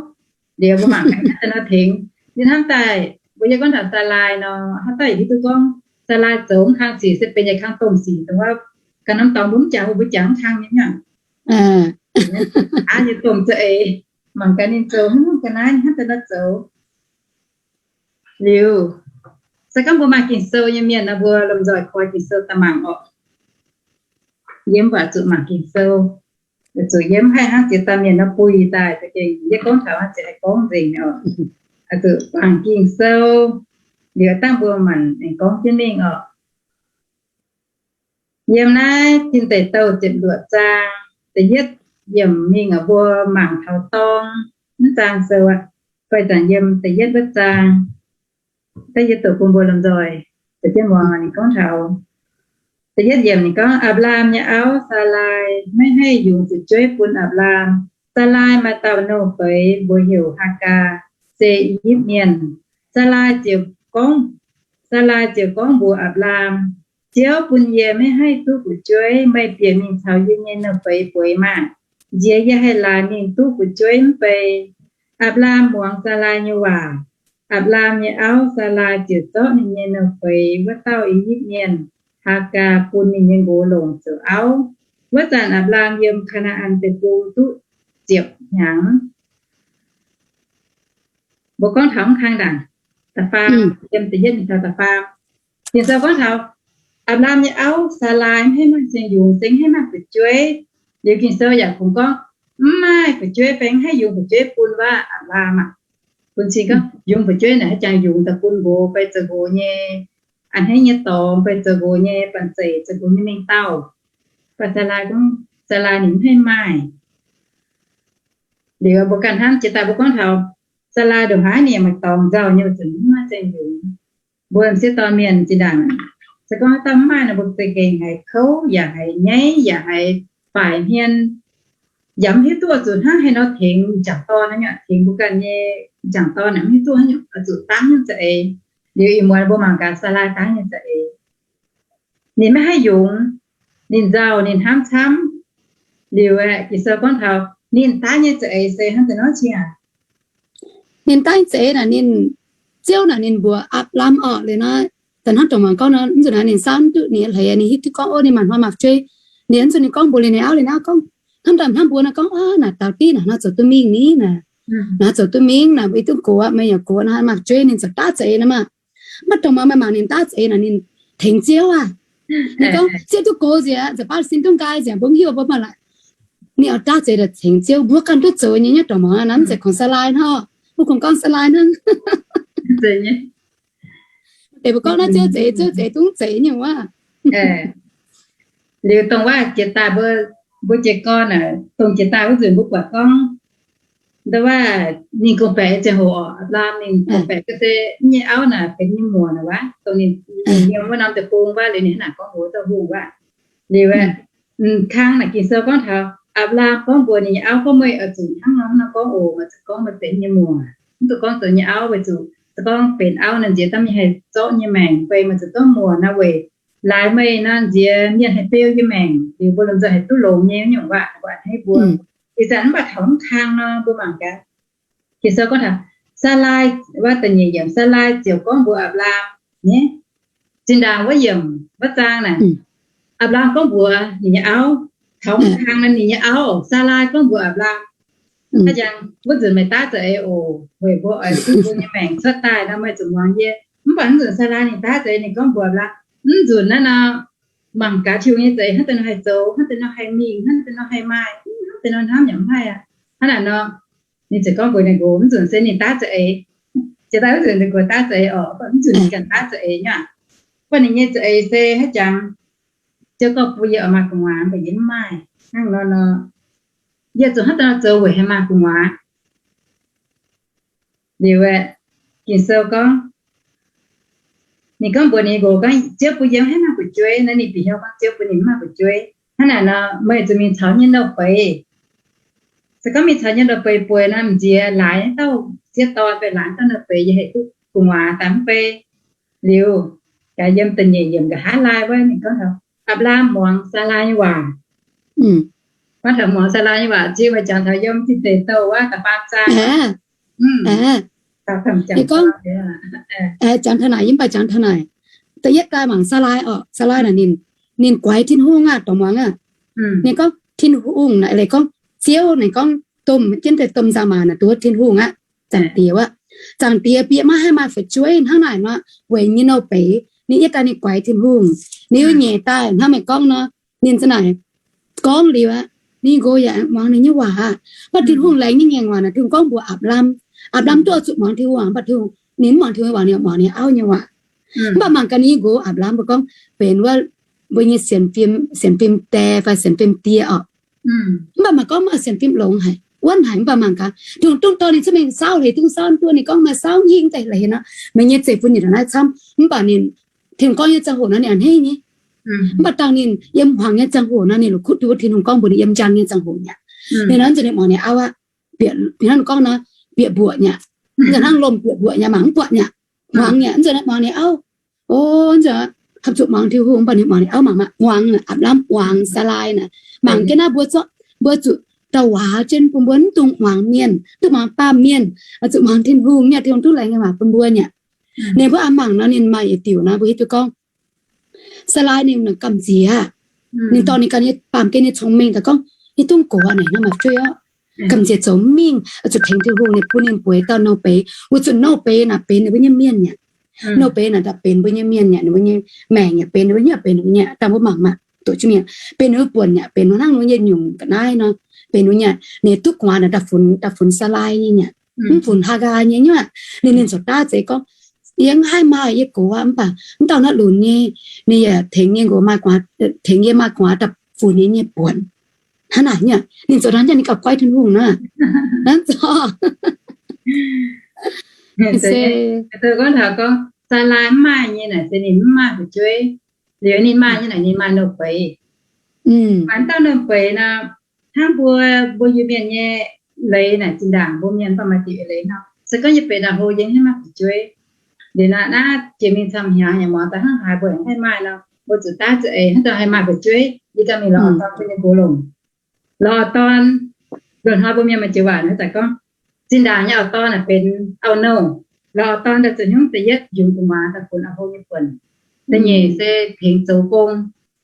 Liuz mbuo mangc gaax hnangv daaih nor tengx, ninh hnamv daaih mbuo yie gorngv taux Saalaai nor, hnamv daaih yietc hiuv duqv gorngv Saalaai zoux mv kang sic se benx yietc kang domh sic dongh wuov ganh norm dorngx mbuo mv jangx, mbuo jangx mv kang nyei aqv. Aav nyei domh za'eix, mangc gaax ninh zoux hnangv ga'naaiv hnangv daaih nor zoux. Liuz, se gorngv mbuo maaih Ging-Sou nyei mienh nor, mbuo lomh nzoih koi Ging-Sou daaih mangc orqc. Yie mv baac zuqc mangc Ging-Sou, zuqc yie mv haih hnangv ziex dauh mienh nor buih daaih za'gengh yie gorngv taux hnangv ziex haih gorngv nzengc oc. Zuqc mangc Ging-Sou liuz dangh mbuo maanc aengx gorngv jienv mingh orqc. Yiem naaiv Tin Deic Douh ziepc luoqc zaang da'yietv yiemc mingh oc, mbuo mangc taux dorng mv zaang sou aqv. Fai zanc yiem da'yietv wuov zaang, da'yietv doqc bun mbuo lomh nzoih deix jienv muangx. Ninh gorngv taux da'yietv yiemc ninh gorngv, Apc^laam nyei auv, Saalaai, maiv haih yungz fu'jueiv bun Apc^laam. Saalaai maaih dauh nouh feix mbuox heuc Haagaa, se I^yipv Mienh. Saalaai ziouc gorngv, Saalaai ziouc gorngv mbuox Apc^laam, Ziouv bun yie maiv haih duqv fu'jueiv, meih bieqc mingh caux yie nyei nouh feix bueix maah! Nziex yie haih laaix mingh duqv fu'jueiv mv bei? Apc^laam muangx Saalaai nyei waac. Apc^laam nyei auv, Saalaai, ziouc zorqv ninh nyei nouh feix, wuov dauh I^yipv Mienh, Haagaa, bun ninh nyei nqox longc zoux auv. Wuov zanc Apc^laam yiem Kaa^naa^an Deic-Bung duqv ziepc hnyangx. Mbuo gorngv taux mv kang ndaangc, da'faam, yiem da'yietv mingh taux da'faam. Ging-Sou gorngv taux Apc^laam nyei auv, Saalaai, mv haih maaih zingh yungz, se mv haih maaih fu'jueiv. Liuz Ging-Sou yaac kungx gorngv, mv maaih fu'jueiv, fai mv haih yungz fu'jueiv bun wuov Apc^laam aqv. Bun cing gorngv yungz fu'jueiv naaic haaix jangx yungz daaih bun nqox fai zoux nqox nyei a'hneiv nyei dorngx fai zoux nqox nyei banh zeic, zoux nqox nyei mengh dauh. Mv baac Saalaai gorngv, Saalaai ninh mv haih maaih. Liuz mbuo ganh hnamv jiex daaih mbuo gorngv taux Saalaai ndongc haaix ninh yaac maaih dorngx nzauh nyei, weic zuqc ninh mv maaih zingh yungz. Mbuo m'sieqv dorn mienh zinh ndaangc, se gorngv haaix dauh mv maaih nor, mbuo za'gengh haiz kouv yaac haiz nyaiv yaac haiz faix hmien, yaac mv hiuv duqv oix zuqc hnangv haaix nor tengx m'jangc dorn aqv, tengx mbuo ganh nyei m'jangc dorn aqv, mv hiuv duqv oix zuqc dangv nyei za'eix. Liuz ih muonz mbuo mangc gaax Saalaai dangv nyei za'eix. Ninh maiv haih yungz, ninh nzauh, ninh hnamv camv. Liuz aeqv, Ging-Sou gorngv taux ninh daav nyei za'eix se hnangv deix nor cingx aqv. Ninh daav nyei za'eix naaic ninh, Ziouv naaic ninh mbuox Apc^laam orqc, liuz nor, da'hnangv dongh muangx gorngv nor, mv nzunc naaic ninh saauv duqv ninh nyei hleix, ninh hiuv duqv gorngv, ov, ninh maaih hnoi maaih fu'jueiv. Ninh mv nzunc ninh gorngv mbuox ninh nyei auv, ninh auv gorngv, hnamv daaih hnamv mbuo nor gorngv, aav, naaic taux div naaic nor zoux duqv mingh ni naaic, naaic zoux duqv mingh naaic, mbuo duqv gox aqv, meih yaac gox nor, maaih fu'jueiv ninh ziouc daav za'eix nor maah. Mv baac dongh muangx meih mangc ninh daav za'eix naaic ninh tengx Ziouv aav. Ninh gorngv, Ziouv duqv gox nziex, nzauc baav sin duqv nqaai nziex, mbuo mv hiuv mbuo maaih laaix. Ninh oix daav za'eix daaih tengx Ziouv, mbuo ganh duqv zoux nyei nyei dongh muangx, naaiv mv zeiz kungx Saalaai hnangv. Mbuo kungx gorngv Saalaai hnangv. Deix mbuo gorngv naaiv Ziouv za'eix, Ziouv za'eix dungv zeiz nyei wuov. Liuz dongh wuov jiex daaih mbuo, mbuo jiez gorn aeqv, dongh jiex daaih wuov nzunc mbuo buatc gorngv, ndo wuov, ninh gorngv-baeqc ziangh hoc orqc, Apc^laam ninh gorngv-baeqc ga'sie nyei auv naaic benx nyei muoc naaic wuov, dongh ninh, ninh yiem wuov norm deic-bung wuov, liuz ninh hnangv naaic gorngv mbuox dauh hungh wuov. Liuz aeqv, kang naaic Ging-Sou gorngv taux Apc^laam gorngv mbuox ninh nyei auv gorngv, meih oix zuqc hnangv nor hnangv nor gorngv oc, meih zuqc gorngv meih benx yie nyei muoc, mv zuqc gorngv zoux yie nyei auv, weic zuqc se gorngv benx auv naaic nziex daaih mingh haih zorqv nyei maengc, fai meih zuqc gorngv muoc naaic weic laaix meih nor nziex mienh haih beu yie maengc, liuz mbuo lomh nzoih haih duqv longx nyei nyungc waac, waac hneiv mbuo. Ih zanc mv baac taux mv kang nor mbuo mangc gaax. Ging-Sou gorngv taux Saalaai, wuov da'nyeic yiemc, Saalaai ziouc gorngv mbuox Apc^laam nyei, zinh ndaangc wuov yiemc wuov zaang naaic, Apc^laam gorngv mbuox ninh nyei auv, taux mv kang nor ninh nyei auv, Saalaai gorngv mbuox Apc^laam, haaix jangx wuov nzunc meih daav za'eix oc, weic mbuo oix duqv mbuo nyei maengc cuotv daaih nor meih zuqc muangx yie. Mv baac mv nzunc Saalaai ninh daav za'eix ninh gorngv mbuox Apc^laam, mv nzunc naaiv nor, mangc gaax Tin-Hungh nyei za'eix hnangv deix nor haih zoux, hnangv deix nor haih mingh, hnangv deix nor haih maaih, hnangv deix nor hnamv yaac mv haih aqv. Hnangv naaic nor, ninh ziouc gorngv mbuox ninh nqox, mv nzunc se ninh daav za'eix. Jiex daaih wuov nzunc ninh nqox daav za'eix oc, mv baac mv nzunc ninh ganh daav za'eix nyei aqv. Mv baac ninh nyei za'eix se haaix jangx, Ziouv gorngv bun yie oix maaih gu'nguaaz, mv baac yie mv maaih. Hnangv nor nor, yie zuqc hnangv deix nor zoux weic haih maaih gu'nguaaz. Liuz aeqv, Ging-Sou gorngv, ninh gorngv mbuox ninh nqox gorngv, Ziouv bun yie mv haih maaih fu'jueiv. Naaiv ninh bieqc hnyouv gorngv Ziouv bun ninh mv maaih fu'jueiv. Hnangv naaic nor, meih zuqc mingh caux nyei nouh beiz. Se gorngv mingh caux nyei nouh beiz bueix nor, m'nziex laaix dauh sieqv dorn fai laaix dauh nouh beiz yie haih duqv gu'nguaaz daaih mv bei. Liuz, gaax yiem da'nyeic yiemc nqa'haav laai wuov ninh gorngv taux Apc^laam muangx Saalaai nyei waac. Gorngv taux muangx Saalaai nyei waac, zinh meih jangx taux yiem Tin Deic Douh wuov da'faam zaang. Gorngv, jangx taux naaic, yie mv baac jangx taux naaic. Da'yietv daaih mangc Saalaai orqc, Saalaai naaic ninh, ninh guaix Tin-Hungh aqv, dongh muangx aqv. Ninh gorngv Tin-Hungh naaic, leiz gorngv Ziouv naaic, gorngv domh jienv deix domh nzangc-maac naaic nduov Tin-Hungh aqv, Zaangc Diex aqv. Zaangc Diex bieqc maiv haih maaih fu'jueiv hnangv naaic nor, weic nyei nouh beiz ninh yietv daaih ninh guaix Tin-Hungh. Ninh nyeic daaih hnangv meih gorngv nor, ninh za'naaic gorngv liuz aqv, ninh nqox yaac muangx ninh nyei waac aqv. Mv baac Tin-Hungh laengz nyei ngaengc waac naaic, Tin-Hungh gorngv mbuox Apc^laam, Apc^laam duqv oix zuqc muangx Tin-Hungh, mv baac Tin-Hungh, ninh mv muangx Tin-Hungh waac, ninh muangx ninh auv nyei waac. Mv baac mangc gaax ninh nyei nqox Apc^laam mbuo gorngv benx wuov mbuo nyei sienx fim, sienx fim die fai sienx fim die orqc. Mv baac mangc gorngv maaih sienx fim longx haic, wuonv haic, mv baac mangc gaax Tin-Hungh dongh dorh ninh cuotv mingh saauv leiz, dongh saauv duqv ninh gorngv maaih saauv hingh daaih leiz nor, meih nyei zeiv-fun yietc naaiv camv. Mv baac ninh, Tin-Hungh gorngv nyei ziangh hoc nor ninh a'hneiv nyei. Mv baac dangh ninh yiem hmuangx nyei ziangh hoc nor ninh la'kuqv duqv wuov Tin-Hungh gorngv mbuox ninh yiem njang nyei ziangh hoc mi'aqv. Ninh nor nzunc ninh muangx ninh auv aqv, bieqc, bieqc hnangv gorngv nor, bieqc mbuoqc mi'aqv. Nzunc hnangv lomh bieqc mbuoqc mi'aqv, mangc mv buatc mi'aqv, hmuangx mi'aqv. Nzunc muangx ninh auv, o, nzunc hapv zuqc muangx Tin-Hungh, mv baac ninh muangx ninh auv mangc, hmuangx, Apc^laam muangx Saalaai naaic. Mangc gaax naaiv mbuo zorqv, mbuo zuqc douc waac jienv bun mbuo mv dungx muangx mienh, duqv muangx baamh mienh, zuqc muangx Tin-Hungh nyei, Tin-Hungh duqv laengz nyei waac bun mbuo mi'aqv. Ninh mbuo aqv mangc nor ninh maaih yietc diuc nor mbuo hiuv duqv gorngv Saalaai ninh gamh nziex aqv. Ninh dorh ninh ganh nyei baamh gen nyei cong-mengh daaih gorngv, yie dungx gox naaic hnangv maaih fu'jueiv oc. Gamh nziex zoux mingh, zuqc tengx Tin-Hungh ninh bun ninh bueix dauh nouh beiz, weic zuqc nouh beiz naaic benx ninh mbuo nyei mienh mi'aqv. Nouh beiz naaic daaih benx mbuo nyei mienh mi'aqv, ninh mbuo nyei maengc yaac benx ninh mbuo nyei, benx ninh mbuo nyei, dangh mbuo mangc maah, doqc jienv mi'aqv, benx ninh mbuo buonc yaac benx ninh hnangv ninh mbuo nyei nyungc ga'naaiv nor, benx ninh mbuo nyei, ninh duqv gu'nguaaz naaic daaih funx, daaih funx Saalaai nyei mi'aqv, mv funx Haagaa nyei nyuoqc. Ninh, ninh ziouc daav zeiz gorngv, yie mv haih maaih, yie gox aqv, mv baac mv dauh naaiv lunx nyei, ninh yaac tengx yie nqox maaih gu'nguaaz, tengx yie maaih gu'nguaaz daaih funx yie nyei buonc. Hnangv naaic nyuoqc, ninh zoux hnangv nyuoqc, ninh gauh goiv Tin-Hungh nor. Hnangv zoc se gorngv taux gorngv Saalaai mv maaih nyei naaic se ninh mv maaih fu'jueiv. Liuz ninh maaih nyei naaic ninh maaih nouh beiz. Maaih dauh nouh beiz nor, hnangv mbuo, mbuo Iu-Mienh nyei leiz naaic, zinh ndaangc mbuo mienh mv baac maaih diuc eix leiz nor, se gorngv yie benx auv-hlo yie mv haih maaih fu'jueiv. Liuz naaiv, naaiv jiex mingh camv hnyangx yaac muangx daaih hnangv haaix mbuo yaac mv haih maaih nor, mbuo zuqc daav za'eix hnangv dorh haih maaih fu'jueiv, yie ganh mingh lorz auv-dorn bun nyei nqox longc. Lorz auv-dorn, loz-hnoi mbuo mienh maaih joux waac naaiv daaih gorngv, zinh ndaangc nyei auv-dorn naaic benx auv-nouh. Lorz auv-dorn daaih zuqc hnyouv da'yietv yungz gu'nguaaz daaih funx auv-hlo nyei buonc. Da'nyeic se tengx zoux gong,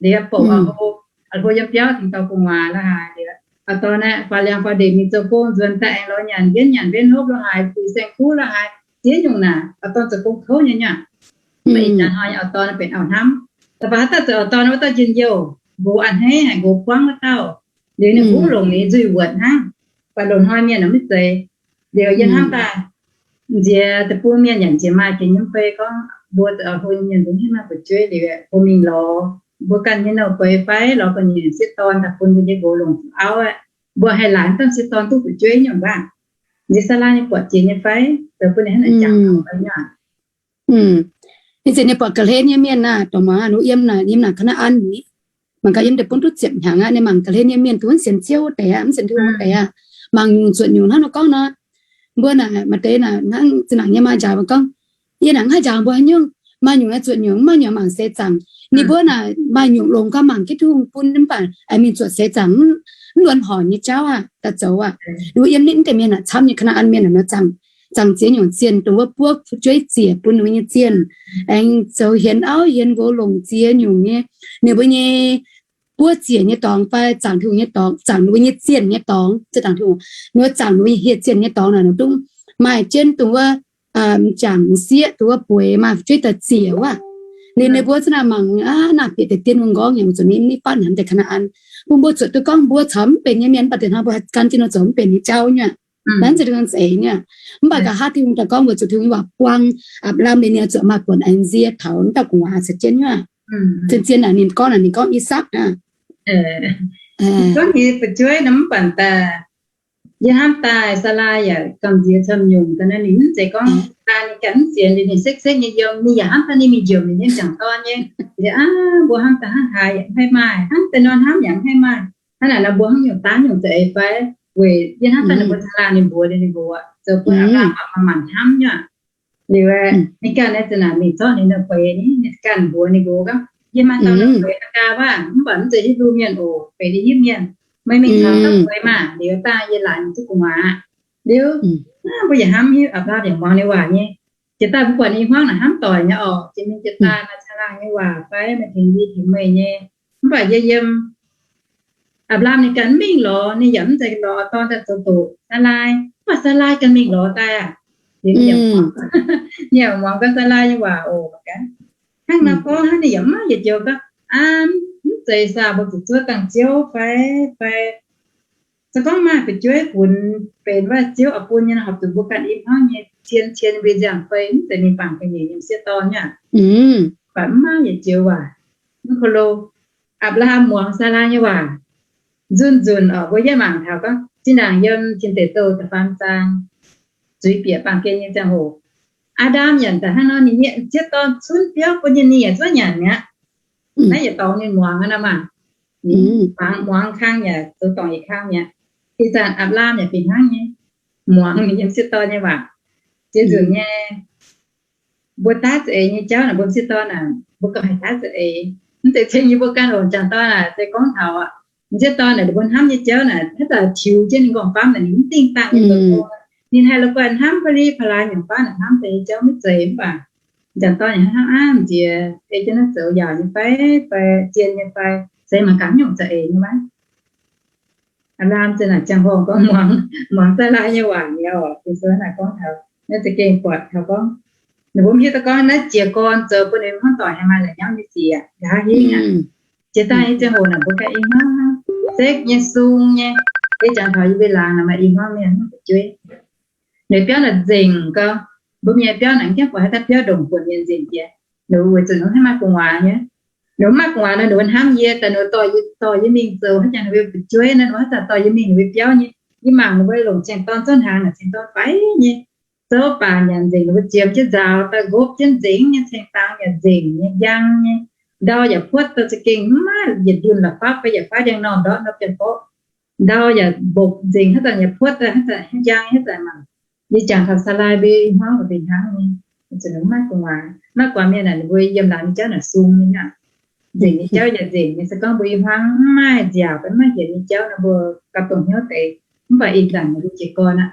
liuz bouc auv-hlo, auv-hlo yiem biauv tengx dorh gu'nguaaz la'haaix. Liuz auv-dorn naaiv faaux liangx faaux ndeic mingh zoux gong nzuonx daaih aengx lorz nyanc mbienv nyanc mbienv hnopv la'haaix, buix saeng-kuv la'haaix, ziex nyungc naaic auv-dorn zoux gong kouv nyei nyuoqc. Mv baac ih zanc hnoi nyei auv-dorn benx auv-hnamv. Da'faanh haaix dauh zoux auv-dorn wuov dauh njien-youh, nqox a'hneiv haic, nqox buangv wuov dauh. Liuz ninh kuv longc ninh nzuih wuonc hnangv. Baac loz-hnoi mienh mv zeiz. Liuz yie hnamv daaih, nziex deic-bung mienh yaac nziex maaih jiex nyei fei gorngv mbuo zoux auv-hlo nyei mienh mbuo mv maaih fu'jueiv. Liuz mbuo mingh lorz mbuo ganh nyei nouh beiz fai lorz ga'nyiec sieqv dorn daaih bun mbuo nyei nqox longc auv aqv. Mbuo haih laaic dauh sieqv dorn duqv fu'jueiv nyungc waac. Nziex Saalaa nyei buatc jiex nyei fai, zoux bun ninh hnangv naaic jangx fai nyungc. Ih zanc ninh buatc ga'hlen nyei mienh naaic, dongh muangx haaix nyungc yiem naaic, yiem naaic Kaa^naa^an, mangc gaax yiem deic-bung duqv ziepc hnyangx aqv, ninh mangc ga'hlen nyei mienh duqv mv sienx Ziouv wuov deix aqv, mv sienx Tin-Hungh wuov deix aqv, mangc nyungc zuotc nyungc hnangv nor gorngv nor. Mbuo naaic maaih deix naaic hnangv zinh ndaangc nyei maa njaaux mbuo gorngv, yie naaic mv haih njaaux mbuo haaix nyungc, maaih nyungc naaiv zuotc nyungc, maaih nyungc mangc seix zaangc. Ninh mbuo naaic maaih nyungc longx gau mangc Giduc bun mv baac aengx mingh zuotc seix zaangc, mv, mv luonx horngc nyei jauv aqv, daaih zoux aqv. Ninh mbuo yiem ninh mv deix mienh naaic camv nyei Kaa^naa^an mienh naaic nor zaangc, zaangc ziex nyungc zienh dongh wuov buov fu'jueiv ziec bun ninh mbuo nyei zienh, aengx zoux hienx auv hienx nqox longc ziex nyungc nyei, ninh mbuo nyei buov ziec nyei dorngx fai zaangc Tin-Hungh nyei dorngx, zaangc ninh mbuo nyei zienh nyei dorngx, zaangc Tin-Hungh, ninh mbuo zaangc ninh mbuo nyei hieh zienh nyei dorngx naaic, ninh mbuo dongh maaih jienv dongh wuov m'jangc m'sieqv dongh wuov bueix maaih fu'jueiv daaih ziec wuov. Ninh, ninh mbuo za'naaic mangc aqv, naaic bieqc deix dien mbuo nqorngv yaac zuqc ninh mv fatv hnyangx deix Kaa^naa^an. Bun mbuo zuotc duqv gorngv mbuo caux mv benx nyei mienh, mv baac deix hnoi mbuo haih gan jienv nor zoux mv benx nyei jauv nyuoqc. Nanv za'gengh za'eix nyuoqc. Mv baac nqa'haav Tin-Hungh daaih gorngv weic zuqc Tin-Hungh nyei waac buang Apc^laam liuz ninh oix zuqc maaih buonc aengx nzie taux wuov dauh gu'nguaaz caux jienv nyuoqc. Zien-zien naaic ninh gorngv naaic, ninh gorngv I^sakc aqv. Gorngv nyei fu'jueiv nor mv baac daaih, yie hnamv daaih Saalaa yaac gamh nziex camv nyungc daaih naaiv, ninh mv zeiz gorngv daaih ninh ganh mv sienx liuz ninh sekv-sekv nyei yiem, ninh yaac hnamv daaih ninh mingh njiemc ninh nyei m'jangc dorn nyei. Liuz aav, mbuo hnamv daaih hnangv haaix yaac mv haih maaih, hnamv daaih nor hnamv yaac mv haih maaih. Hnangv naaic nor mbuo hnangv nyungc daav nyungc za'eix fai? Weic yie hnamv daaih ninh mbuo Saalaa ninh mbuox ninh, ninh mbuox zoux bun Apc^laam maaih maanc hnamv nyuoqc. Liuz ninh ganh naaiv za'naaic mingh zorqv ninh nouh beiz, ninh ganh mbuox ninh nqox gorngv, yie maaih dauh nouh beiz Haagaa waac, mv baac mv zeiz Hipv^lu Mienh oc, benx I^yipv Mienh. Meih mingh taux dauh beiz maah! Liuz dangh yie laaic ninh duqv gu'nguaaz. Liuz mbuo yaac hnamv hiuv Apc^laam yaac muangx ninh waac nyei. Jiex daaih mbuo buatc ninh i hmuangv naaic hnamv doic nyei oc. Jiex mingh jiex daaih maaih caangh laangh nyei waac fai maaih tengx yie tengx meih nyei. Mv baac yie yiem Apc^laam ninh ganh mv mingh lorz, ninh yaac mv zeiz lorz dorn daaih zoux doqc Saalaa, mv baac Saalaa ganh mingh lorz daaih aqv. Ninh yaac muangx gorngv Saalaa nyei waac oc. Hnangv nor gorngv hnangv ninh yaac mv maaih yietc joux gorngv, aa, mv zeiz saah, mbuo zuqc zuov dangh ziouv fai, fai se gorngv maaih fu'jueiv funx benx wuov ziouv oix bun nyei nor, horpc zuqc mbuo ganh i hmuangv nyei cien cien mbuo nziangh fei, mv zeiz mingh bangc ga'nyiec nyei m'sieqv dorn nyei aqv. Mv baac mv maaih yietc joux waac. Mv ko lo, Apc^laam muangx Saalaa nyei waac nzunc nzunc oc. Mbuo yietv mangc taux gorngv zinh ndaangc yiem Cien Deic Douh da'faam zaang, zuiz bieqc baamh gen nyei ziangh hoc, Aa^ndam nyanc daaih hnangv nor, ninh nyei m'sieqv dorn cunv biauv bun ninh, ninh yaac zuov nyanc mi'aqv. Naaiv yietc dorngx ninh muangx aqv nor maah. Muangx, muangx kang yaac zoux dorngc yietc kang mi'aqv. Ih zanc Apc^laam yaac fih hnangv nyei, muangx ninh nyei m'sieqv dorn nyei waac. Ziex nzunc nyei, mbuo daav za'eix nyei jauv naaic, mbuo m'sieqv dorn naaic, mbuo gauh haih daav za'eix. Mv zeiz ceng nyei mbuo ganh oc, m'jangc dorn naaic se gorngv taux m'sieqv dorn naaic, ninh mbuo hnamv nyei jauv naaic, haaix zanc tiux jienv ninh m'nqorngv famv naaic, ninh mv dingh dangh nyei zoux gong. Ninh haih la'guaih hnamv ba'li pa'laaix nyungc baav naaic, hnamv deix nyei jauv maiv zeiz mv baac m'jangc dorn yaac hnangv hnamv a'nziex ei jienv naaiv zoux yaauc nyei fai, fai zien nyei fai. se mangc gaax nyungc za'eix nyei maiv. Apc^laam ziouc naaic ziangh hoc gorngv muangx, muangx Saalai nyei waac mi'aqv oc. Ging-Sou naaic gorngv taux naaiv za'gengh buatc taux gorngv, ninh mbuo mv hiuv duqv gorngv naaiv jiez gorn zoux bun ninh hnangv doic haih maaih la'nyauv nyei sic aqv, nqa'haav hingv aqv. Jiex daaih nyei ziangh hoc naaic mbuo ganh i hmuangv, sekv nyei, sung nyei, ei jangx taux yie mbuo laangz naaic maaih i hmuangv mienh hnangv fu'jueiv. Ninh biauv naaic nzengc gau. Mbuo mienh biauv naaic mv gaengh buatc haaix dauh biauv ndongc buonc mienh nzengc jiex. Ninh mbuo weic zuqc ninh mv haih maaih gu'nguaaz nyei. Ninh mbuo mv maaih gu'nguaaz nor, ninh mbuo hnamv yie daaih, ninh mbuo dorh yie, dorh yie mingh zoux haaix nyungc ninh mbuo fu'jueiv nor, ninh mbuo haaix zanc dorh yie mingh ninh mbuo biauv nyei. Yie mangc ninh mbuo longc ceng-dorn zouv hnaangx naaic, ceng-dorn faix nyei, zouv baac nyanc nzengc, ninh mbuo ziemx jienv nzaaux daaih, nqopv jienv nzengc nyei, ceng-dangx yaac nzengc nyei, njang nyei, ndau yaac puotv daaih za'gengh mv maaih yietc ndunh la'fapv fai yietc faav njang norm ndortv nor biangh gorqv. Ndau yaac mbopv nzengc, haaix zanc yaac puotv daaih, haaix zanc njang, haaix zanc mangc. Yie jangx taux Saalai mbuo i hmuangv mbuo fih hnangv nyei. Zuqc ninh mv maaih gu'nguaaz. Maiv guaax mienh naaic, ninh mbuo yiem laangz nyei jauv naaic sung nyei aqv. Nzengc nyei jauv yaac nzengc nyei. Se gorngv mbuo i hmuangv mv maaih nziaauc fai mv maaih hietc nyei jauv nor, mbuo gauh dongh hnyouv deix. Mv baac ih zanc ninh mbuo jiez gorn aqv.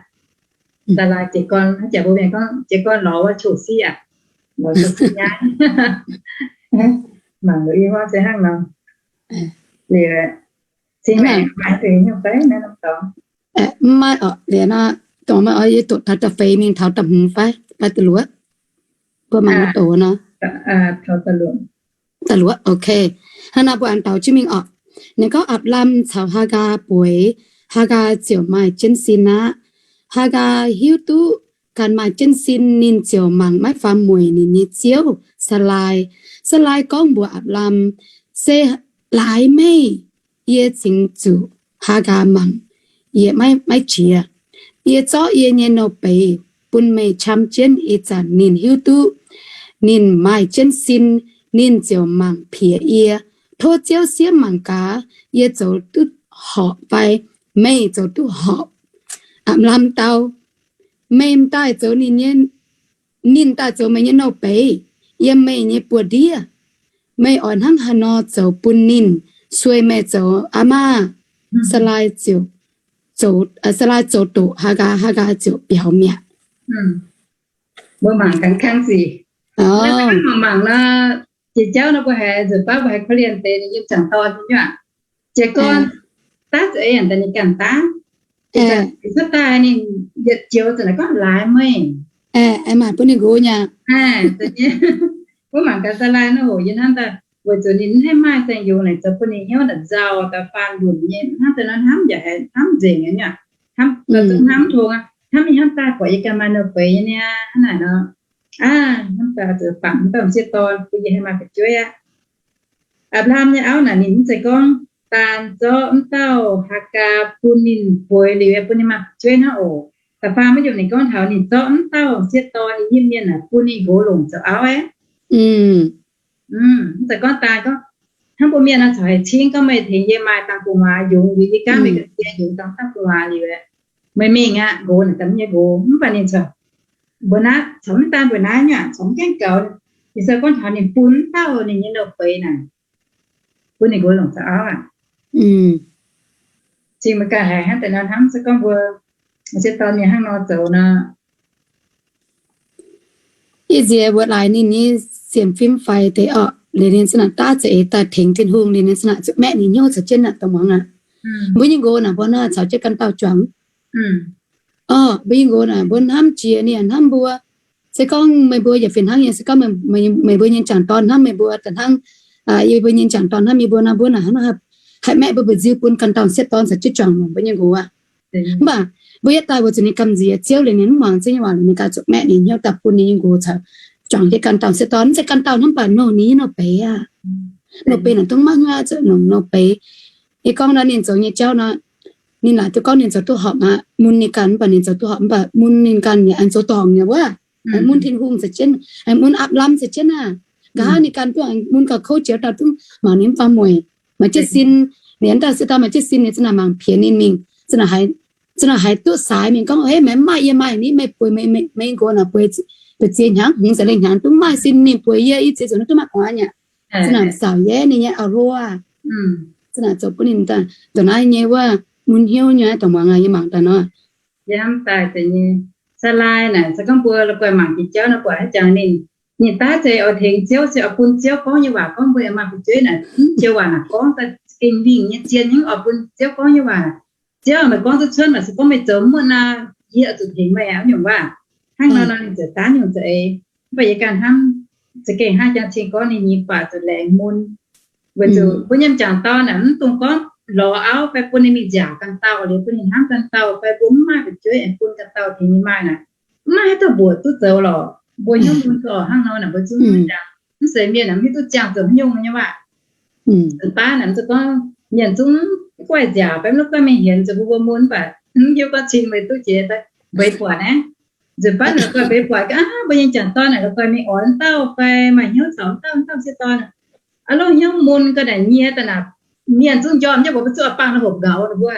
Saalai jiez gorn, haaix jaax mbuo mienh gorngv jiez gorn lorz wuov coqv siqv aqv. Lorz coqv siqv nyaiv. Mangc ninh i hmuangv se hnangv nor. Liuz, cing maengc maaih deix nyungc fai naaiv norm dorngx. Mv maaih oc, liuz nor, dongh maaih oix yie doqc taux da'feix mingh taux da'hmz fai, fai da'luoqc? Mbuo mangc wuov doqc nor. Da'luoqc, ok. Hnangv naaiv mbuo aengx daaux jienv mingh oc. Ninh gorngv Apc^laam caux Haagaa bueix, Haagaa ziouc maaih jienv sin aqv. Haagaa hiuv duqv ganh maaih jienv sin, ninh ziouc mangc maiv faaux mueic ninh nyei ziouv, Saalai. Saalai gorngv mbuox Apc^laam, Se laaix meih, yie cingx zuqc Haagaa mangc, yie maiv, maiv jiex. Yie zorqv yie nyei nouh beiz bun meih qam jienv. Ih zanc ninh hiuv duqv ninh maaih jienv sin, ninh ziouc mangc piex yie. Tov Ziouv siev mangc gaax, yie zoux duqv horpc fai meih zoux duqv horpc. Apc^laam dau, Meih m'daaih zoux ninh nyei, ninh daaih zoux meih nyei nouh beiz yiem meih nyei buoz-ndiev. Meih oix hnangv haaix nor zoux bun ninh, sueih meih zoux aqv maah. Saalai ziouc zoux, Saalai zoux doqc Haagaa, Haagaa ziouc biaux mi'aqv. Mbuo mangc gaax kang sic. Mangc nor, jiex jauv nor mbuo haiz nzueic baav, mbuo haiz korv-lienh deix ninh yiem jangc dorn nyei aqv. Jiez gorn daav za'eix yaac daaih ninh ganh daav. Cuotv daaih ninh yietc joux zanc naaic gorngv laaix meih. Maaih bun ninh nqox nyei. Wuov mangc gaax Saalai nor hoc yie hnamv daaih, weic zuqc ninh mv haih maaih saeng-yungz naaic zoux bun ninh hnyouv naaic nzauh daaih faanh lunc nyei, hnamv daaih nor hnamv yaac haiz hnamv nzengc nyei. Hnamv daaih zungv hnamv tong aqv, hnamv mingh hnamv daaih buatc yie ganh maaih nouh beiz nyei niaa, hnangv naaic nor. Aav, hnamv daaih zuqc bangc mv dauh m'sieqv dorn bun yie haih maaih fu'jueiv aqv. Apc^laam nyei auv naaic ninh mv zeiz gorngv daan zorqv mv dauh Haagaa bun ninh bueix liuz bun ninh maaih fu'jueiv hnangv oc. Da'faam wuov nyungc ninh gorngv taux ninh zorqv mv dauh m'sieqv dorn nyei hnyouv mienh naaic bun ninh nqox longc zoux auv aqv. Mv zeiz gorngv daan gorngv, hnangv mbuo mienh nor caux haic cingv gorngv meih tengx yie maaih dangh gu'nguaaz yungz liuz, yie gaanv meih ga'sie yungz dangh gu'nguaaz liuz, meih mingh aqv, nqox naaic daaih mv nyei nqox. Mv baac ninh caux mbuo naaiv, caux mv daan mbuo naaiv nyei aqv, caux mv gaengh gaux, ninh se gorngv taux ninh bun mv dauh ninh nyei nouh beiz naaic bun ninh nqox longc zoux auv aqv. Cingx meih ganh haiz hnangv deix nor hnamv se gorngv mbuo m'sieqv dorn mienh hnangv nor zoux nor. Yie nziex mbuox laaix ninh nyei sienx fim faix deix orqc, liuz ninh za'naaic daav za'eix daaih tengx Tin-Hungh, liuz ninh za'naaic zuqc maeqv ninh hnyouv caux jienv naaic dongh muangx aqv. Mbuo nyei nqox naaic mbuo naaiv caux jienv ganh dauh juangc. Orqc, mbuo nyei nqox naaic mbuo hnamv jiex ninh yaac hnamv mbuo. Se gorngv meih mbuo yaac fih hnangv nyei, se gorngv meih mbuo nyei jangc dorn hnamv meih mbuo da'hnangv, yie mbuo nyei jangc dorn hnamv yie mbuo nor, mbuo naaic hnangv haih maeqv mbuo mbu'nziu bun ganh dauh m'sieqv dorn caux jienv juangc mbuo nyei nqox aqv. Mv baac mbuo yietv daaih weic zuqc ninh gamh nziex Ziouv liuz ninh mv muangx Ziouv nyei waac, ninh ganh zuqc maeqv ninh hnyouv daaih bun ninh nyei nqox caux juangc jienv ganh dauh m'sieqv dorn. Mv zeiz ganh dauh hnangv, mv baac nouh ninh nyei nouh beiz aqv. Nouh beiz naaic dongh maiv haaix zuqc longc nouh beiz. Yie gorngv nor ninh zoux nyei jauv nor, ninh laaic duqv gorngv ninh zoux duqv horpc aqv. Mun ninh ganh mv baac ninh zoux duqv horpc, mv baac mun ninh ganh yaac aengx zoux dorngc nyei wuov. Aengx mun Tin-Hungh caux jienv, aengx mun Apc^laam caux jienv aqv. Nqa'haav ninh ganh duqv aengx mun gauh kouv jiex dauh dungv mangc ninh mv faaux mueic. Maaih jienv sin, ninh dauh se dauh maaih jienv sin, ninh za'naaic mangc piex ninh mingh, za'naaic haiz duqv saaix mingh gorngv, Hei, meih mv maaih, yie maaih ni, meih bueix meih nqox naaic bueix, bueix ziex hnyangx, hmz za'lengh hnyangx dungv maaih sin mingh bueix yie, yie ziex nzunc duqv maiv gu'nguaaz aqv. Za'naaic saauc yie ninh nyei auv-hlo aqv. Za'naaic zoux bun ninh daaih ndongc naaiv nyei wuov mun hnyouv nyei dongh muangx aqv, yie mangc daaih nor. Yie hnamv daaih deix nyei, Saalai naaic se gorngv mbuo la'guaih mangc jiex jauv nor buatc haaix jangx ninh, ninh daav se oix tengx Ziouv, se oix bun Ziouv gorngv nyei waac gorngv mbuo aengx maaih fu'jueiv naaic, mv joux waac naaic gorngv daaih gengh lingh nyei zien nyei oix bun Ziouv gorngv nyei waac. Ziouv, meih gorngv duqv cuotv, maaih se gorngv meih zoux mv muonv naaic, yie oix zuqc tengx meih aqv nyungc waac. Hnangv nor nor ninh ziouc daav nyungc za'eix. Mv baac yie ganh hnamv, za'gengh hnangv jang cing gorngv ninh nyei baac zuqc laengz mun. Weic zuqc mbuo nyei m'jangc dorn naaic mv dungx gorngv lorz auv fai bun ninh mingh nziaauc ganh dauh, liuz bun ninh hnamv ganh dauh, fai mbuo mv maaih fu'jueiv aengx bun ganh dauh tengx ninh maaih naaic, mv maaih haaix dauh mbuoqc duqv zoux lorqc. Mbuo hnyouv mun gau hnangv nor naaic mbuo zungv mv jangx, mv zeiz mienh naaic mv hiuv duqv ziangh zoux haaix nyungc nyei waac. Zuqc baav naaic mv zeiz gorngv mienh zungv guaih nziaauc fai mv lorqc guaih mingh hienx zoux mbuo mbuo mun, mv baac mv hiuv gorngv cing meih duqv jiex mbeix buatc naaiv. Nzunc baav naaic la'guaih mbeix buatc gaax, mbuo nyei m'jangc dorn naaic la'guaih mingh oix wuov dauh fai maaih hnyouv caux wuov dauh, wuov dauh m'sieqv dorn. Aav lungh hnyouv mun ga'naaic nyie daaih naaic, mienh zungv njormh nyei, mbuo mv zuqc oix bangc la'hopc nqaux ninh mbuo.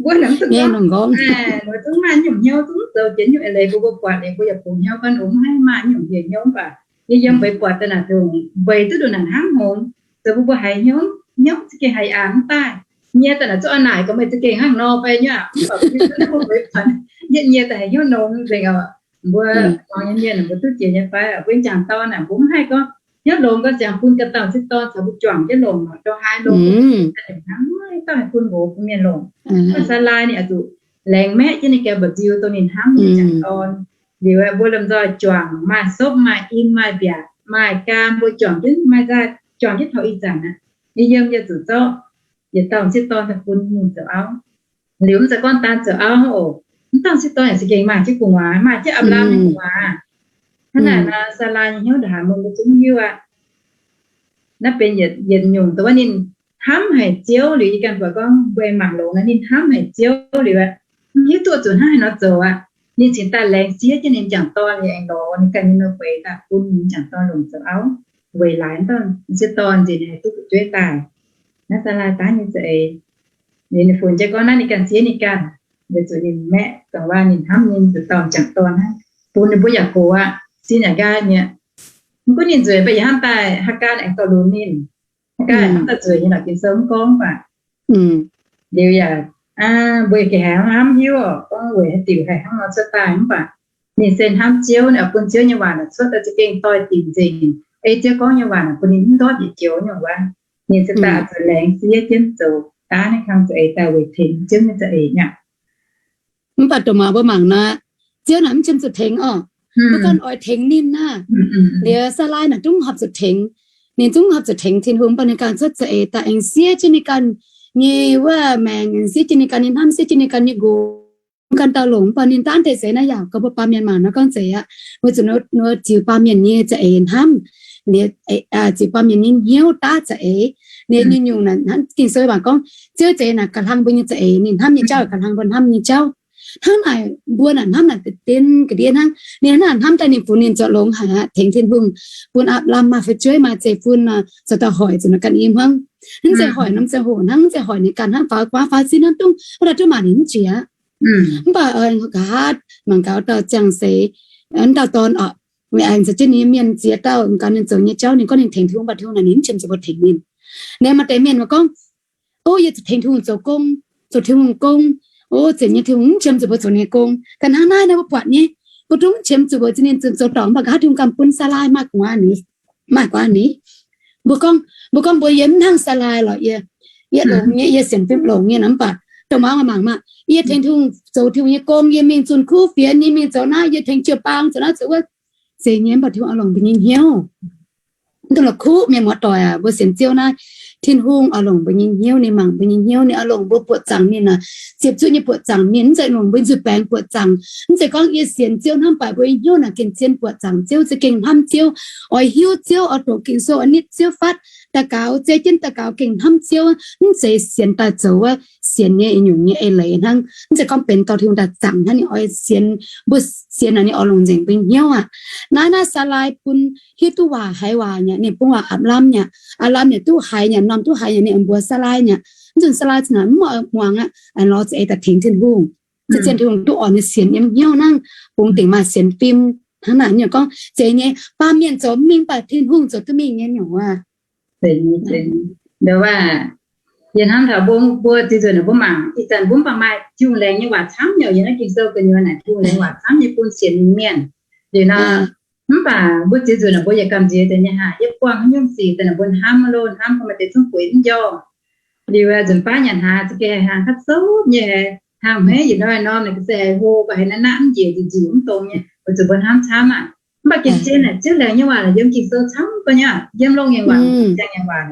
Mbuo naaic mv zuqc gorngv, mbuo zungv maaih nyungc hnyouv zungv zoux jiex nyungc eix leiz bun mbuo buatc liuz mbuo yaac bungx hnyouv gorngv mbuo mv haih maaih nyungc hnyouv mv baac yie yiem mbeix buatc daaih naaic dongh mbeix duqv ndongc naaic hnangv hngongx, zoux bun mbuo haiz hnyouv, hnyouv za'gengh haiz aqc mv daaih. Nyie daaih naaic zuqc oix naaic gorngv meih za'gengh hnangv nor fai nyungc aqv, mv baac mbuo nyei mbeix buatc, yie nyie daaih haiz hnyouv nongx nzengc oc. Mbuo muangx nyei mienh mbuo duqv jiex nyei fai? Mbuo m'jangc dorn naaic mbuo mv haih gorngv hnyouv longx gau ziangx bun ganh dauh m'sieqv dorn caux mbuo juangc jienv longc nor, ndongc haaix longx, hnangv mv haih bun nqox bun mienh longc. Mv baac Saalai ninh oix zuqc laengz maeqv jienv ninh ganh mba'nziu dongh ninh hnamv nyei m'jangc dorn. Liuz mbuo lomh nzoih juangc, maaih sopv, maaih in, maaih mbiaatc, maaih gaam, mbuo juangc jienv, maaih nzaaih juangc jienv taux ih zanc aqv. Yie yiem yie zuqc zorqv yietc dauh m'sieqv dorn daaih bun ninh zoux auv. Liuz mv zeiz gorngv daan zoux auv oc, mv dauh m'sieqv dorn yaac za'gengh maaih jienv gu'nguaaz, maaih jienv Apc^laam nyei gu'nguaaz. Hnangv naaic nor, Saalai nyei hnyouv ndongc haaix mbuo zungv hiuv aqv. Naaiv benx yietc, yietc nyungc dongh wuov ninh hnamv haic Ziouv. Liuz yie ganh buatc gorngv mbuo mangc longx naaic ninh hnamv haic Ziouv liuz aqv, mv hiuv duqv zuqc hnangv haaix nor zoux aqv. Ninh cingx daaih laengz siev jienv ninh m'jangc dorn liuz aengx lorz ninh ganh nyei nor gueix daaih bun ninh m'jangc dorn longc zoux auv. Weic laaix dauh m'sieqv dorn nziex ninh haih duqv fu'jueiv daaih. Naaiv Saalai daav nyei za'eix. Liuz ninh funx jienv gorngv naaiv ninh ganh siev ninh ganh, weic zuqc ninh maeqv dongh wuov ninh hnamv ninh zuqc dorh m'jangc dorn hnangv, bun ninh mbuo yaac gox aqv, sin yaac nqaai mi'aqv. Mv gunv ninh nzueic mv baac yie hnamv daaih Haagaa aengx dorh lunx ninh. Haagaa hnamv daaih nzueic nyei lorqc, Ging-Sou mv gorngv baac. Liuz yaac, mbuo ganh haiz hnamv hiuv oc, gorngv weic haaix diuc haih hnangv nor cuotv daaih mv baac ninh se hnamv Ziouv, ninh oix bun Ziouv nyei waac naaic cuotv daaih za'gengh doix-dinc nzengc. Ei Ziouv gorngv nyei waac naaic bun ninh mv ndortv yietc joux nyungc wuov. Ninh se daaih zuqc laengz siev jienv zoux daav naaiv kang za'eix daaih weic tengx Ziouv nyei za'eix mi'aqv. Mv baac dongh maac mbuo mangc nor, Ziouv naaic mv qiemx zuqc tengx oc. Mbuo ganh oix tengx ninh naaic. Liuz Saalai naaic zungv horpc zuqc tengx. Ninh zungv horpc zuqc tengx Tin-Hungh, mv baac ninh ganh cuotv za'eix daaih aengx siev jienv ninh ganh nyei wuov maengc, aengx siev jienv ninh ganh nyei hnamv, siev jienv ninh ganh nyei nqox, ganh dauh longc. Mv baac ninh daav deix za'eix naaiv yaac gorngv mbuo baamh mienh mangc nor gorngv zeiz aqv. Weic zuqc ninh ziux baamh mienh nyei za'eix hnamv, ziux baamh mienh nyei hnyouv daav za'eix. Ninh nyungc-nyungc naaic hnangv Ging-Sou waac gorngv, Ziouv za'eix naaic ga'hlang mbuo nyei za'eix, ninh hnamv nyei jauv ga'hlang mbuo hnamv nyei jauv. Hnangv naaic mbuo naaic hnamv naaic deix ga'ndiev hnangv. Ninh hnamv daaih ninh funx ninh zoux longx haic aqv, tengx Tin-Hungh, bun Apc^laam maaih fu'jueiv, maaih zeiv-fun, zoux dauh hoic zuqc ninh ganh i hmuangv. Mv zeiz hoic norm ziangh hoc hnangv, mv zeiz hoic ninh ganh hnangv, faaux guaav faaux sin hnangv, dongh wuov dauh duqv maanc ninh mv jiex aqv. Mv baac nqa'haav mangc gaax dauh ziangh seix, wuov dauh dorn oc, aengx zoux jienv ninh nyei mienh ziex dauh, gaax ninh zoux nyei jauv, ninh gorngv ninh tengx Tin-Hungh, mv baac Tin-Hungh naaic ninh mv qiemx zuqc mbuo tengx ninh. Ninh maaih deix mienh mbuo gorngv, O, yie zuqc tengx Tin-Hungh zoux gong, zoux Tin-Hungh gong. O, zeiz nyei, Tin-Hungh mv qiemx zuqc mbuo zoux ninh nyei gong. Ga'naaiv naaiv nor mbuo buatc nyei, mbuo zungv mv qiemx zuqc mbuo zoux ninh zoux dorngc, mv baac nqa'haav Tin-Hungh ganh bun Saalai maaih gu'nguaaz ni, maaih gu'nguaaz ni. Mbuo gorngv, mbuo gorngv mbuo yie mv hnangv Saalai lorqc, yie, yie longx nyei, yie sienx fim longx nyei nor, mv baac dongh mangc mangc maah, yie tengx Tin-Hungh zoux Tin-Hungh nyei gong, yie mingh zunh kuv fienx, yie mingh zoux naaiv, yie tengx jiu-baang zoux naaiv zoux wuov, zeiz nyei, mv baac Tin-Hungh oix longc mbuo nyei hnyouv. Mv dungx la'kuqv mienh muoz-doic aac, mbuo sienx Ziouv naaiv, Tin-Hungh oix longc mbuo nyei hnyouv, ninh mangc mbuo nyei hnyouv, ninh oix longc mbuo buoqc zaangc ninh aac, ziepc zuoqv nyei buoqc zaangc ninh, mv zeiz longc mbuo nzuih baengx buoqc zaangc. Mv zeiz gorngv yie sienx Ziouv hnamv baac mbuo nyei hnyouv naaic gengh zien buoqc zaangc Ziouv, za'gengh hnamv Ziouv, oix hiuv Ziouv, oix doqc Ging-Sou, oix nitv Ziouv fatv, daux gaux, zei jienv daux gaux gengh hnamv Ziouv, mv zeiz sienx daaih zoux wuov, sienx nyei nyungc nyei eix leiz hnangv. Mv zeiz gorngv benx dorh Tin-Hungh daaih zaangc hnangv, ninh oix sienx, mbuo sienx naaic ninh oix longc nzengc mbuo hnyouv aqv. Naaiv naaiv Saalai bun hiuv duqv waac haiz waac nyei, ninh bun waac Apc^laam nyei. Apc^laam nyei duqv haiz nyei, norm duqv haiz nyei, ninh mbuox Saalai nyei. Mv nzunc Saalai za'naaic mv oix muangx aqv, aengx lorz za'eix daaih tengx Tin-Hungh. Za'gengh Tin-Hungh duqv orn nyei sienx yiem hnyouv hnangv, bungx dingc maaih sienx fim hnangv naaic nyei gorngv zeiz nyei, baamh mienh zoux mv mingh, mv baac Tin-Hungh zoux duqv mingh nyei nyungc aac. Nduov waac, yie hnamv taux mbuo, mbuo ziex nzunc mbuo mangc ih zanc mbuo mv baac maaih Tin-Hungh laengz nyei waac camv nyei. Yiem naaiv Ging-Sou gu'nyuoz naaic Tin-Hungh laengz waac camv nyei bun sienx ninh mienh. Liuz nor, Mv baac mbuo ziex nzunc naaic mbuo yaac gamh nziex deix nyei haic, yie buangh haaix nyungc sic daaih naaic mbuo hnamv lo hnamv, mbuo maaih deix zungv bueix mv njormh. Liuz nzunc baav nyanc hlaax za'gengh haih hnaangx kaav zouv nyei, haih hmeiv yietc hnoi norm naaic ga'sie haiz hlo, baac haiz naaiv naaiv mv njiec nziuc nziuc mv dongz nyei, weic zuqc mbuo hnamv camv aac. Mv baac gengh zien naaic ziouv laengz nyei waac naaic yiem Ging-Sou camv ga'nyaah, yiem longh nyei waac, ziangh nyei waac,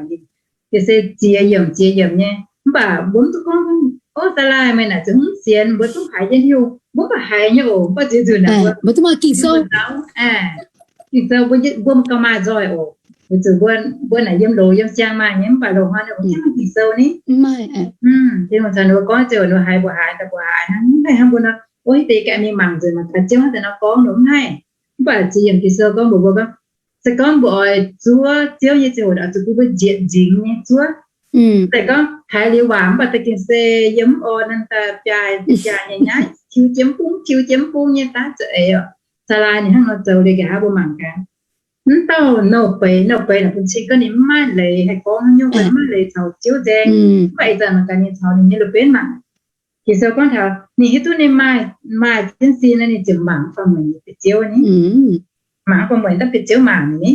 ga'sie ziex yiemc ziex yiemc nyei. Mv baac mbuo mv duqv gorngv, ov, Saalai meih naaic zungv mv sienx, mbuo zungv haiz jienv hiuv, mbuo mv baac haiz nyei oc. Mv baac ziex nzunc naaic mbuo, mbuo zungv maaih Ging-Sou, Ging-Sou mbuo gauh maaih nzoih oc. Weic zuqc mbuo naaic yiem loz yiem siang maaih nyei, mv baac loz-hnoi ninh mbuo mv maaih Ging-Sou ni. Tin-Hungh caux ninh mbuo gorngv ziouc ninh mbuo haiz mbuo haiz daaih mbuo haiz hnangv, mv haih hnangv mbuo nor, ov, hitv deix ganh mingh mangc nzunc mangc gaax Ziouv hnangv daaih nor gorngv nor, mv haih. Mv baac ziex yiemc Ging-Sou gorngv mbuox mbuo gorngv, se gorngv mbuo oix zuov Ziouv nyei ziangh hoc oix zuqc bun mbuo njiec nzingx nyei zuov. Se gorngv haiz liuz waac mv baac da'gengh se yiem mv orn naaiv daaih biaaih biaaih nyei nyaiv, tiux jiem bung tiux jiem bung nyei daav za'eix oc. Saalai ninh hnangv nor zoux liuz nqa'haav mbuo mangc gaax. Mv dauh nouh beiz, nouh beiz naaic bun cing gorngv ninh mv maaih leiz haih gorngv haaix nyungc, mv maaih leiz caux Ziouv nzaeng. Mv baac ih zanc mangc gaax ninh caux ninh nyei loz-benv mangc. Ging-Sou gorngv taux ninh hiuv duqv ninh maaih, maaih jienv sin nor ninh ziouc mangc mv faaux mueic nyei bieqc Ziouv ni. Mangc mv faaux mueic daaih bieqc Ziouv mangc ni.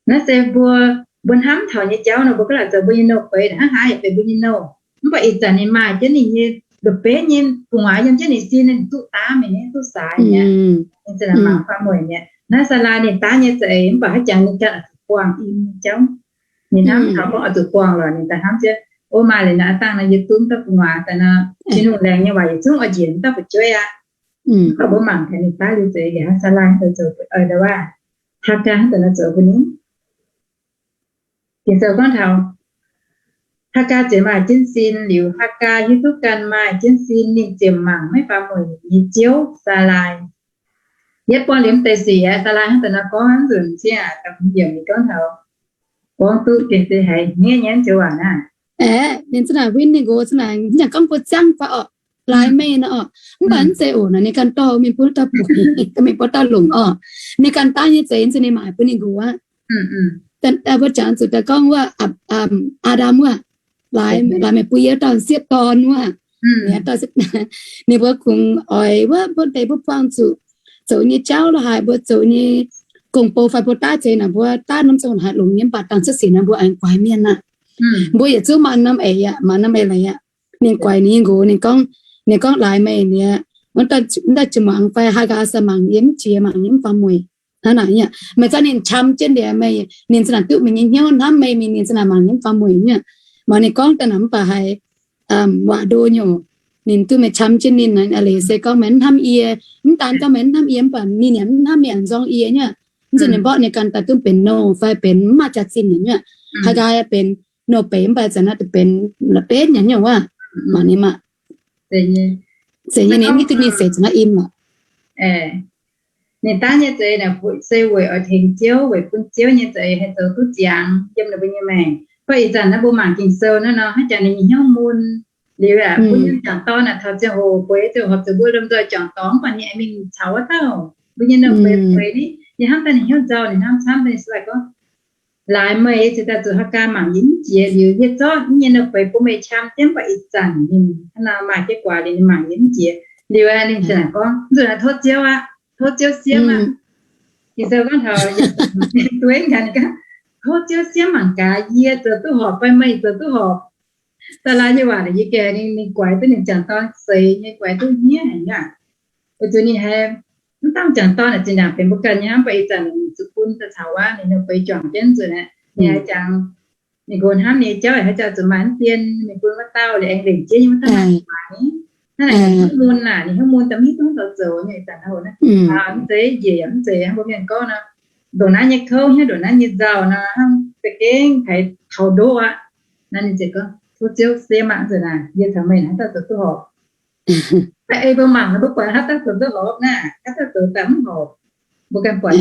Naaiv se mbuo, mbuo hnamv taux nyei jauv nor mbuo gaav laaic zoux mbuo nyei nouh beiz, hnangv haaix yaac benx mbuo nyei nouh. Mv baac ih zanc ninh maaih jienv ninh nyei loz-benv nyei gu'nguaaz yiem jienv ninh sin, ninh duqv daav mi'aqv, duqv saaix mi'aqv. Ninh za'gengh mangc faaux mueic mi'aqv. Naaiv Saalai ninh daav nyei za'eix mv baac haaix jangx ninh ganh oix zuqc buangh im nyei jauv. Ninh hnamv taux gorngv oix zuqc buangh lorqc, ninh daaih hnamv jienv, ov, maaih leiz naaic aav dangh nor yie duqv mv dauh gu'nguaaz daaih nor, Tin-Hungh laengz nyei waac yietc zungv oix njiec mv dauh fu'jueiv aqv. Mv baac mbuo mangc gaax ninh daav liuz za'eix nqa'haav Saalai hnangv daaih zoux, ov, daaih waac Haagaa hnangv daaih nor zoux bun ninh. Ging-Sou gorngv taux Haagaa ziouc maaih jienv sin. Liuz Haagaa hiuv duqv ganh maaih jienv sin, ninh ziouc mangc maiv faaux mueic nyei ziouv, Saalai. Yie buangh liuz mv deix sic aeqv, Saalai hnangv daaih nor gorngv nzunc cingx aac, da'hmz yiemc ninh gorngv taux, gorngv duqv gengh se haiz hniev nyei joux waac naaiv. Aeqv, ninh za'naaic win ninh nqox za'naaic, mv nyanc gorngv buo ziangv fai orqc, laaix meih nor orqc. Mv baac mv zeiz oc, naaic ninh ganh dorh mingh bun dauh buic, mingh bun dauh longc orqc. Ninh ganh daav nyei za'eix se ninh maaic bun ninh nqox aqv. Mbuo jangx zuqc daaih gorngv wuov, Aa^ndam wuov, laaix meih bun yie dauh sieqv dorn wuov. Ninh mbuo kungx oix wuov, mbuo deix mbuo buangh zuqc zoux nyei jauv la'haaix, mbuo zoux nyei gong-bou fai mbuo daav zeix naaic, mbuo daav norm ziangh hoc haaix longx nyei, mv baac dangh cuotv sic naaiv mbuo aengx guaix mienh aqv. Mbuo yietc zungv maaih norm eix aqv, maaih norm eix leiz aqv. Ninh guaix ninh nyei nqox, ninh gorngv, ninh gorngv laaix meih nie, mv daaih ziouc muangx fai Haagaa se mangc yie mv jiex, mangc yie mv faaux mueic. Hnangv naaic nyei, meih zorqv ninh qam jienv liuz meih, ninh za'naaic duqv meih nyei hnyouv, hnamv meih mingh, ninh za'naaic mangc yie mv faaux mueic nyei. Mv baac ninh gorngv daaih naaic mv baac haiz waac ndo nyei oc. Ninh duqv meih qam jienv ninh, leiz se gorngv meih mv hnamv yie, mv daan gorngv meih mv hnamv yie, mv baac ninh yaac mv hnamv meih, mv nzorng yie nyei. Mv zuqc ninh mborqv ninh ganh daaih duqv benx nouh fai benx mv maaih jaax-zinh nyei. Haagaa benx nouh beiz mv baac zanc naaiv duqv benx la'benv nyei wuov. Mangc ninh maah, zeiz nyei, ninh mv hiuv duqv ninh seix zanc naaiv im lorqc. Ninh daav nyei za'eix naaic se weic oix tengx Ziouv, weic bun Ziouv nyei za'eix haih zoux duqv ziangx yiem ninh mbuo nyei maengc. Mv baac ih zanc naaiv mbuo mangc Ging-Sou naaiv nor, haaix jangx ninh nyei hnyouv mun. Liuz aqv, mbuo nyei m'jangc dorn naaic taux ziangh hoc bueix ziouc horpc zuqc mbuo lomh nzoih m'jangc dorn, mv baac ninh aengx mingh caux wuov dauh, mbuo nyei nouh beiz bueix ni. Yie hnamv daaih ninh hnyouv nzauh, ninh hnamv camv, ninh se gorngv, laaix meih cingx daaih zuqc Haagaa mangc yie mv jiex, liuz yie zorqv yie nyei nouh beiz bun meih qam jienv, mv baac ih zanc ninh hnangv nor maaih jienv guaax liuz ninh mangc yie mv jiex. Liuz ninh ziouc gorngv, mv zuqc naaiv tov Ziouv aqv, tov Ziouv siemv aqv. Ging-Sou gorngv taux, dueiv gaax ninh gorngv, tov Ziouv siemv mangc gaax yie zoux duqv horpc fai meih zoux duqv horpc. Da'laai nyei waac yie ganh ninh guaix duqv ninh m'jangc dorn seix nyei, guaix duqv hniev haic nyei aqv. Weic zuqc ninh haiz mv dangh m'jangc dorn naaic zinh ndaangc benx mbuo ganh nyei hnamv, mv baac ih zanc ninh zuqc bun daaih caux wuov ninh nouh beiz juangc jienv nzunc aqv. Ninh haiz jangx ninh nqox hnamv ninh nyei jauv haiz jangx zuqc maaih mv dien, ninh bun wuov dauh liuz aengx lengc jiex nyei wuov dauh maaih guaax ni. Hnangv naaic ninh hnyouv mun naaic, ninh hnyouv mun daaih mv hiuv duqv zoux nyei ih zanc naaiv hoc naaiv. Mv zeiz njiec yaac mv zeiz hnangv mbuo mienh gorngv nor, ndongc naaiv nyei kouv hnyouv ndongc naaiv nyei nzauh nor, hnangv za'gengh haiz taux ndoqv aqv. Naaiv ninh ziouc gorngv, tov Ziouv siemv aqv, nzunc naaic yie caux meih naaic haaix dauh zoux duqv horpc? Ei mbuo mangc mbuo buatc haaix dauh zoux duqv horpc naaic, haaix dauh zoux daaih mv horpc, mbuo ganh buatc.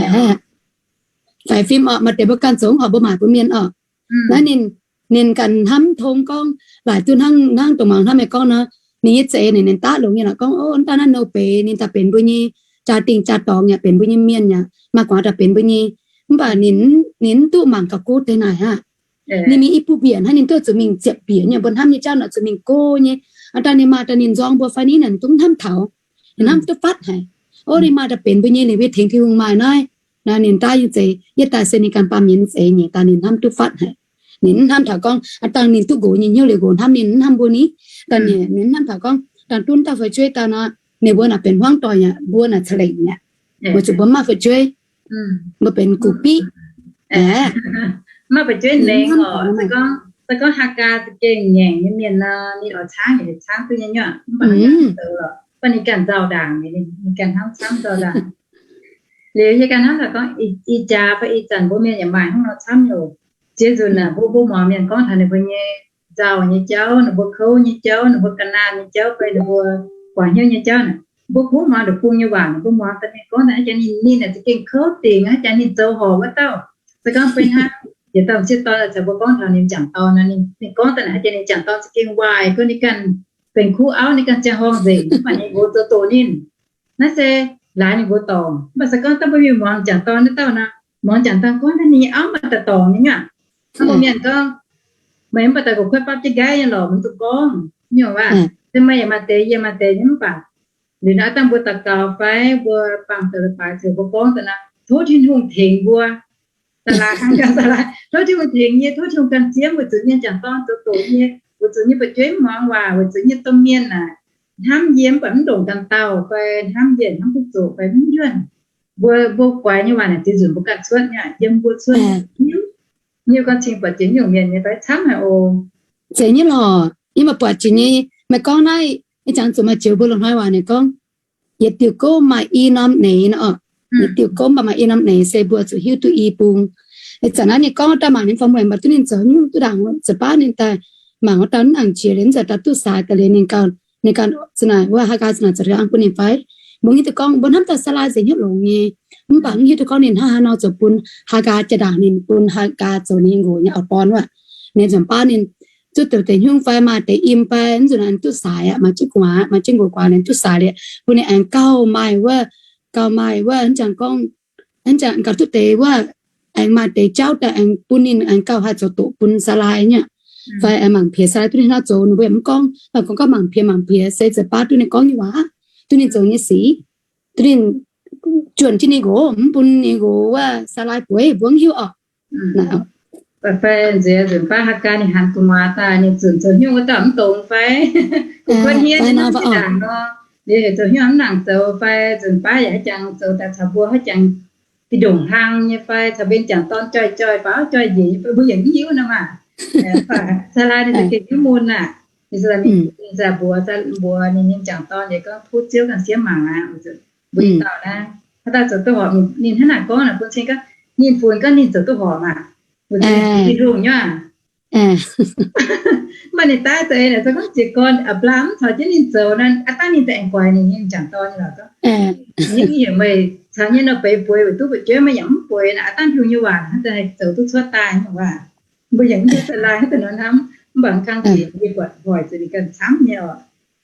Faix fim orqc, maaih deix mbuo ganh zoux mv horpc mbuo maaic bun mienh orqc. Naaiv ninh, ninh ganh hnamv tong gorngv, laaic duqv hnangv, hnangv dongh mangc hnamv meih gorngv nor, ninh nyei za'eix ninh, ninh daav longx nyei lorqc gorngv, ov, mv daaih naaiv nouh beiz ninh daaih benx mbuo nyei jaa-dingh jaa-dorngx yaac benx mbuo nyei mienh yaac maaih guaax daaih benx mbuo nyei. Mv baac ninh, ninh mv duqv mangc gauh gutv deix naaic aqv. Ninh mingh i buo mbiec hnangv, ninh duqv zuqc mingh ziepc mbiec nyei, mbuo hnamv nyei jauv naaic zuqc mingh go nyei. Aa daaih ninh maaih daaih ninh nzorng mbuo fai ni naaic, ninh duqv hnamv taux. Ninh hnamv duqv fatv haic. Ov, ninh maaih daaih benx mbuo nyei, ninh mbuo tengx Tin-Hungh maaih naaiv. Naaiv ninh daaih nyei zeix, yietv daaih se ninh ganh baamh mienh nyei zeix nyei, daaih ninh hnamv duqv fatv haic. Ninh mv hnamv taux gorngv a'dangh ninh duqv nqox nyei hnyouv liuz nqox hnamv ninh, mv hnamv mbuo ni. Daaih ninh, ninh mv hnamv taux gorngv dangh dunv daaih fu'jueiv daaih nor, ninh mbuo naaic benx hmuangv doic aqv, mbuo naaic ca'lengc aqv, weic zuqc mbuo mv maaih fu'jueiv, mbuo benx gu'biqv. Mv maaih fu'jueiv nengx oc. Se gorngv Haagaa za'gengh ngaengc nyei mienh nor, ninh oix caangv yaac caangv duqv nyei nyuoqc, mv baac ninh ganh nzauh ndaangc, ninh ganh hnamv camv nzauh ndaangc. Liuz yie ganh hnamv daaih gorngv, ih jaax fai ih zanc mbuo mienh yaac maaih hnangv nor camv nyei oc. Ziex nzunc aeqv, mbuo, mbuo muangx mienh gorngv taux ninh mbuo nyei nzauh nyei jauv, ninh mbuo kouv nyei jauv, ninh mbuo ga'naanh nyei jauv fai ninh mbuo guaax hnyouv nyei jauv naaic, mbuo kungx muangx ndongc bung nyei waac, mbuo muangx daaih mienh gorngv daaih hnangv jaax ninh, ninh aah za'gengh kouv dingc hnangv jaax ninh zoux horpc wuov dauh. Se gorngv beiv hnangv yietc dauh m'sieqv dorn caux mbuo gorngv taux ninh m'jangc dorn nor, ninh gorngv daaih naaic hnangv jaax ninh m'jangc dorn za'gengh waaic, gorngv ninh ganh benx kuv auv, ninh ganh ziangh horngh nzengc, mv baac ninh nqox zoux doqc ninh. Naaiv se laaix ninh mbuo dorngc. Mv baac se gorngv daaih mbuo mingh muangx m'jangc dorn wuov dauh nor, muangx m'jangc dorn gorngv naaiv ninh nyei auv mv baac daaih dorngc nyei aqv. Hnangv mbuo mienh gorngv, meih mv baac daaih nqox kuotv bapv jienv nqaiv nyei lorqc, mv zuqc gorngv nyei waac. Se meih yaac maaih deix, yie maaih deix nyei mv baac liuz naaiv dangh mbuo daux gaux fai mbuo bangc deix leiz-baaix ziouc mbuo gorngv daaih naaic, tov Tin-Hungh tengx mbuo. Da'laaix hnangv ganh da'laaix, tov Tin-Hungh tengx yie, tov Tin-Hungh ganh siemv weic zuqc yie m'jangc dorn zoux doqc yie, weic zuqc yie fu'jueiv mv muangx waac, weic zuqc yie domh mienh naaic hnamv yie mv baac mv ndongc ganh dauh fai hnamv yie hnamv duqv zoqc fai mv yuonh. Mbuo, mbuo guaix nyei waac naaic ziex nzunc mbuo ganh cuotv nyei, yiem mbuo cuotv nyei. Yie ganh cingx buatc jiex nyungc mienh nyei fai camv haic oc. Zeiz nyei lorqc. Yie maaih buatc jiex nyei. Meih gorngv naaiv, ih zanc zuqc maaih joux mbuo loz-hnoi waac ninh gorngv, yietc diuh gouv maaih i norm neix nor. Yietc diuh gouv mv baac maaih i norm neix se mbuo zuqc hiuv duqv i bung. Ih zanc naaiv ninh gorngv daaih mangc ninh fai mueic mv baac duqv ninh zoux nyungc duqv ndaangc, ziouc baav ninh daaih mangc wuov dauh mv nangc qiex liuz, mv zeiz daaih duqv saaix daaih liuz ninh ganh, ninh ganh za'naaic wuov Haagaa za'naaic zoux haaix bun ninh fai. Mbuo hiuv duqv gorngv mbuo hnamv daaih Saalai nzengc hnyouv longx nyei, mv baac mv hiuv duqv gorngv ninh hnangv haaix nor zoux bun Haagaa jaa-ndaangc ninh bun Haagaa zoux ninh nyei nqox nyei auv-dorn wuov. Ninh nzunc baav ninh zuqc douc deix hnyungv fai maaih deix im fai mv nzunc naaic duqv saaix aqv, maaih jienv gu'nguaaz, maaih jienv nqox guaax ninh duqv saaix liuz, bun ninh aengx gauh maaih wuov, gauh maaih wuov, hnangv jangx gorngv, hnangv jangx gauh duqv deix wuov, aengx maaih deix jauv daaih aengx bun ninh aengx gauh haih zoux doqc bun Saalai nyei. Fai aengx mangc piex Saalai duqv ninh hnangv zoux, ninh mbuo yaac mv gorngv, mv baac gorngv gauh mangc piex mangc piex se ziouc baav duqv ninh gorngv nyei waac, duqv ninh zoux nyei sic, duqv ninh juonh jienv ninh nqox, mv bun ninh nqox wuov Saalai bueix mbuo mv hiuv oc. Fai nziex nzunc baav Haagaa ninh hanc gu'nguaaz daaih ninh zunc zoux nyungc wuov dauh mv dongz fai, gu'kuotv hniev nor, liuz heuc zoux nyungc mv nangc zoux fai nzunc baav yaac haaix jangx zoux daaih caux mbuo haaix jangx fih ndongc hlang nyei fai caux mbuo m'jangc dorn joih-joih faaux joih njiec nyei fai mbuo yaac mv hiuv nor maah. Mv baac Saalai ninh za'gengh hiuv mun aqv. Ninh mbuox, mbuox ninh nyei m'jangc dorn liuz gorngv, tov Ziouv ganh siemv mangc aqv. Mbuo i dauh naaiv, haaix dauh zoux duqv horpc, ninh hnangv naaic gorngv naaic bun cing gorngv, ninh funx gorngv ninh zoux duqv horpc maah. Mbuo cing Tin-Hungh nyei aqv. Mv baac ninh daaih za'eix naaic se gorngv jiez gorn Apc^laa^ham caux jienv ninh zoux naaic, aav dangh ninh daaih aengx guaix ninh nyei m'jangc dorn nyei lorqc. Ninh heuc meih caux nyei nor beix bueix weic duqv fu'jueiv, meih yaac mv bueix naaic, aav dangh Tin-Hungh nyei waac hnangv daaih zoux duqv cuotv daaih nyei waac. Mbuo yaac mv hiuv Saalai hnangv daaih nor hnamv, mv baac kangv dingc yie buatc hoic zuqc ninh ganh camv nyei oc.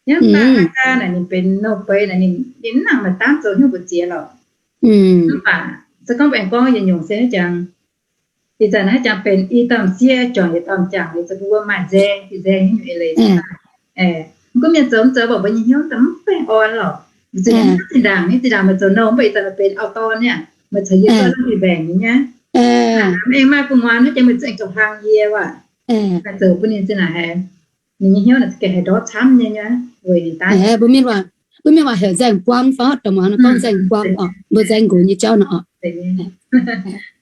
Hnangv daaih Haagaa naaic ninh benx nouh beiz naaic, ninh mv nangc maaih daamv zoux hnyouv mbu'ziex lorqc. Mv baac se gorngv aengx gorngv yietc nyungc se haaix jangx, ih zanc haaix jangx benx i dauh m'sieqv juangc yietc dauh m'jangc, liuz zuqc mbuo maaih nzaeng, nzaeng nyei nyungc eix leiz. Mv gunv mienh zoux mv zoux, mv baac mbuo nyei hnyouv daaih mv baengh orn lorqc. Mbu'ziex hnangv zinh ndaangc, zinh ndaangc meih zoux nouh, mv baac ih zanc meih benx auv-dorn niaa, meih caux yie duqv lungh ndiev mbaengc nyei nyei. Aengx maaih gu'nguaaz hnangv jiex meih za'gengh zoux hlang yie waac. Meih zoux bun ninh zinh naaic haiz, ninh nyei hnyouv naaic za'gengh haiz ndortv camv nyei nyei, weic ninh daaih. Mbuo mienh waac, mbuo mienh waac heuc nzaeng buang fai, dongh muangx nor gorngv nzaeng buang oc, mbuo nzaeng nqox nyei jauv nor oc.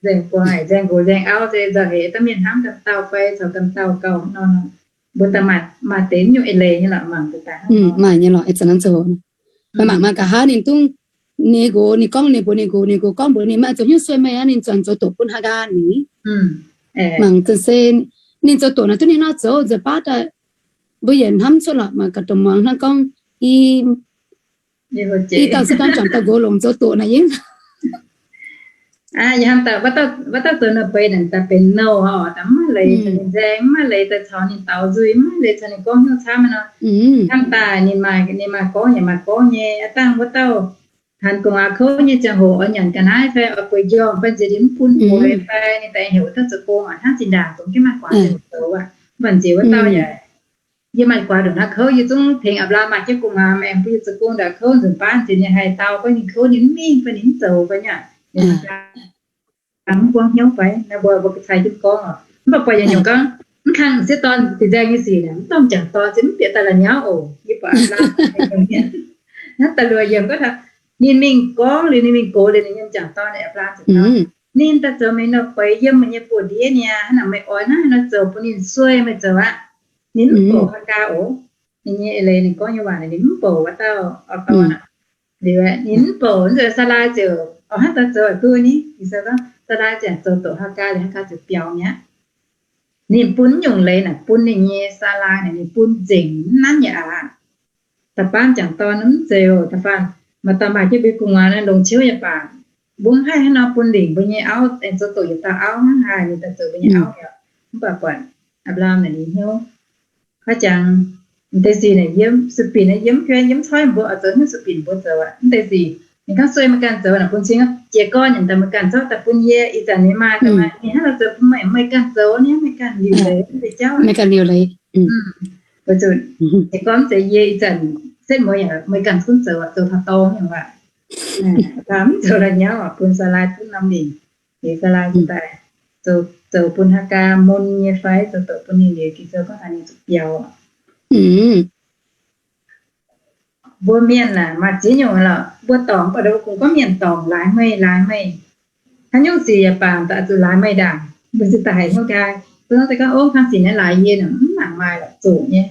Nzaeng buang, nzaeng nqox nzaeng auv se nzauh heix, dangh mienh hnamv ganh dauh fai caux ganh dauh gauh nor, mbuo daaih maaih deix nyungc eix leiz nyei lorqc, mangc daaih. Maaih nyei lorqc, ih zanc naaiv zoux. Meih mangc maaih nqa'haav ninh dungv, ninh nqox ninh gorngv ninh mbuox ninh nqox, ninh nqox gorngv mbuox ninh, meih zoux hnyouv sueih meih aqv, ninh zuqc zoux doqc bun Haagaa ni. Mangc zinh se ninh zoux doqc naaic duqv ninh nor zoux nzunc baav daaih, mbuo yietc hnamv cuotv lorqc, mangc gaax dongh muangx hnangv gorngv i, i dauh se dangh juangc dauh nqox longc zoux doqc naaic yie Wuov dauh zoux nouh beiz naaic daaih benx nouh oc, daaih mv maaih leiz caux ninh nzaeng, mv maaih leiz daaih caux ninh daux nzuih, mv maaih leiz caux ninh gorngv hnyouv camv nor. Hnamv daaih ninh maaih, ninh maaih gorngv yaac maaih gorngv nyei. Aav dangh wuov dauh hanc gu'nguaaz kouv nyei ziangh hoc oix nyanc ga'naaiv fai oix bueix njormh fai nziex ndiev mv bun bueix fai ninh daaih heuc wuov dauh zoux gong oc, hnangv zinh ndaangc dongh jienv maaih guaax zoux aqv. Mv baac nziex wuov dauh yaac yie maaih guaax ndongc naaiv kouv, yie zungv tengx Apc^laam maaih jienv gu'nguaaz aengx bun yie zoux gong ndaaih kouv nzunc baav nzunc, ninh haih dau gorngv ninh kouv, ninh mv mingh fai ninh mv zoux fai nyei. Ninh mv buangv hnyouv fai naaiv mbuo mbuo ga'cai jienv gorngv oc. Mv baac buatc yietc nyungc gorngv mv kang sieqv dorn dinh nzaeng nyei sic naaic, mv dorngh m'jangc dorn se mv bieqc daaih la'nyauv oc. Yie buatc Apc^laam naaiv deix mienh naaiv daaih luoqc yiem gorngv taux ninh mingh gorngv liuz, ninh mingh gox liuz ninh nyei m'jangc dorn, Apc^laam ziouc gorngv, ninh daaih zoux meih nor beix yiem meih nyei buoz-ndiev niaa, hnangv naaic meih oix hnangv haaix nor zoux bun ninh sueih meih zoux aqv. Ninh mv bouc Haagaa oc. Ninh nyei eix leiz ninh gorngv nyei waac ninh mv bouc wuov dauh auv-dorn aqv. Liuz ninh mv bouc, Saalai ziouc oix hnangv daaih zoux aqv duqv ni. Ging-Sou gorngv Saalai ziouc zoux doqc Haagaa, liuz Haagaa ziouc biaux mi'aqv. Ninh bun nyungc leiz naaic bun ninh nyei Saalai naaic, ninh bun nzengc mv nanv yaac aqc. Da'faanh m'jangc dorn mv zeiz oc. Da'faanh maaih dauh maaih jienv mbuo gu'nguaaz naaiv longc ciouv yaac baac, mbuo mv haih hnangv nor bun lingc mbuo nyei auv aengx zoux doqc yietc dauh auv hnangv haaix, ninh daaih zoux mbuo nyei auv mi'aqv. Mv baac buatc Apc^laam naaic ninh hnyouv haaix jangx, deix sic naaic yiem sueih binc naaiv, yiem mv jui yiem mv coiv mbuo oix zoux hnyouv sueih binc mbuo zoux aqv. Mv deix sic ninh gorngv sueih meih ganh zoux naaic, bun cing jiez gorn nyanc daaih meih ganh zorqv daaih bun yie, ih zanc ninh maaih daaih maaih, ninh hnangv nor zoux bun meih, meih ganh zoux ni, meih ganh liuc leiz mv deix jauv, meih ganh liuc leiz. Weic zuqc jiez gorn mv zeiz yie, ih zanc setv mueiz yaac meih ganh zungv zoux, zoux taux dorng nyei waac. Mv zoux la'nyauv oc, bun Saalai duqv norm lingc. Liuz Saalai ziouc daaih zoux, zoux bun Haagaa mun nyei fai zoux doqc bun ninh liuz, Ging-Sou gorngv haaix ninh zuqc biaux. Mbuo mienh aah, maaih ziex nyungc lorqc, mbuo dorngc, mv baac mbuo kungx gorngv mienh dorngc laaix meih, laaix meih. Haaix nyungc sic yaac baac daaih zuqc laaix meih ndaangc, mbuo ziouc daaih haiz hnyouv nqaai. Mbuo gorngv se gorngv, ov, kang sic naaiv laaix yie nor, mv nangc maaih lorqc, zoqc nyei.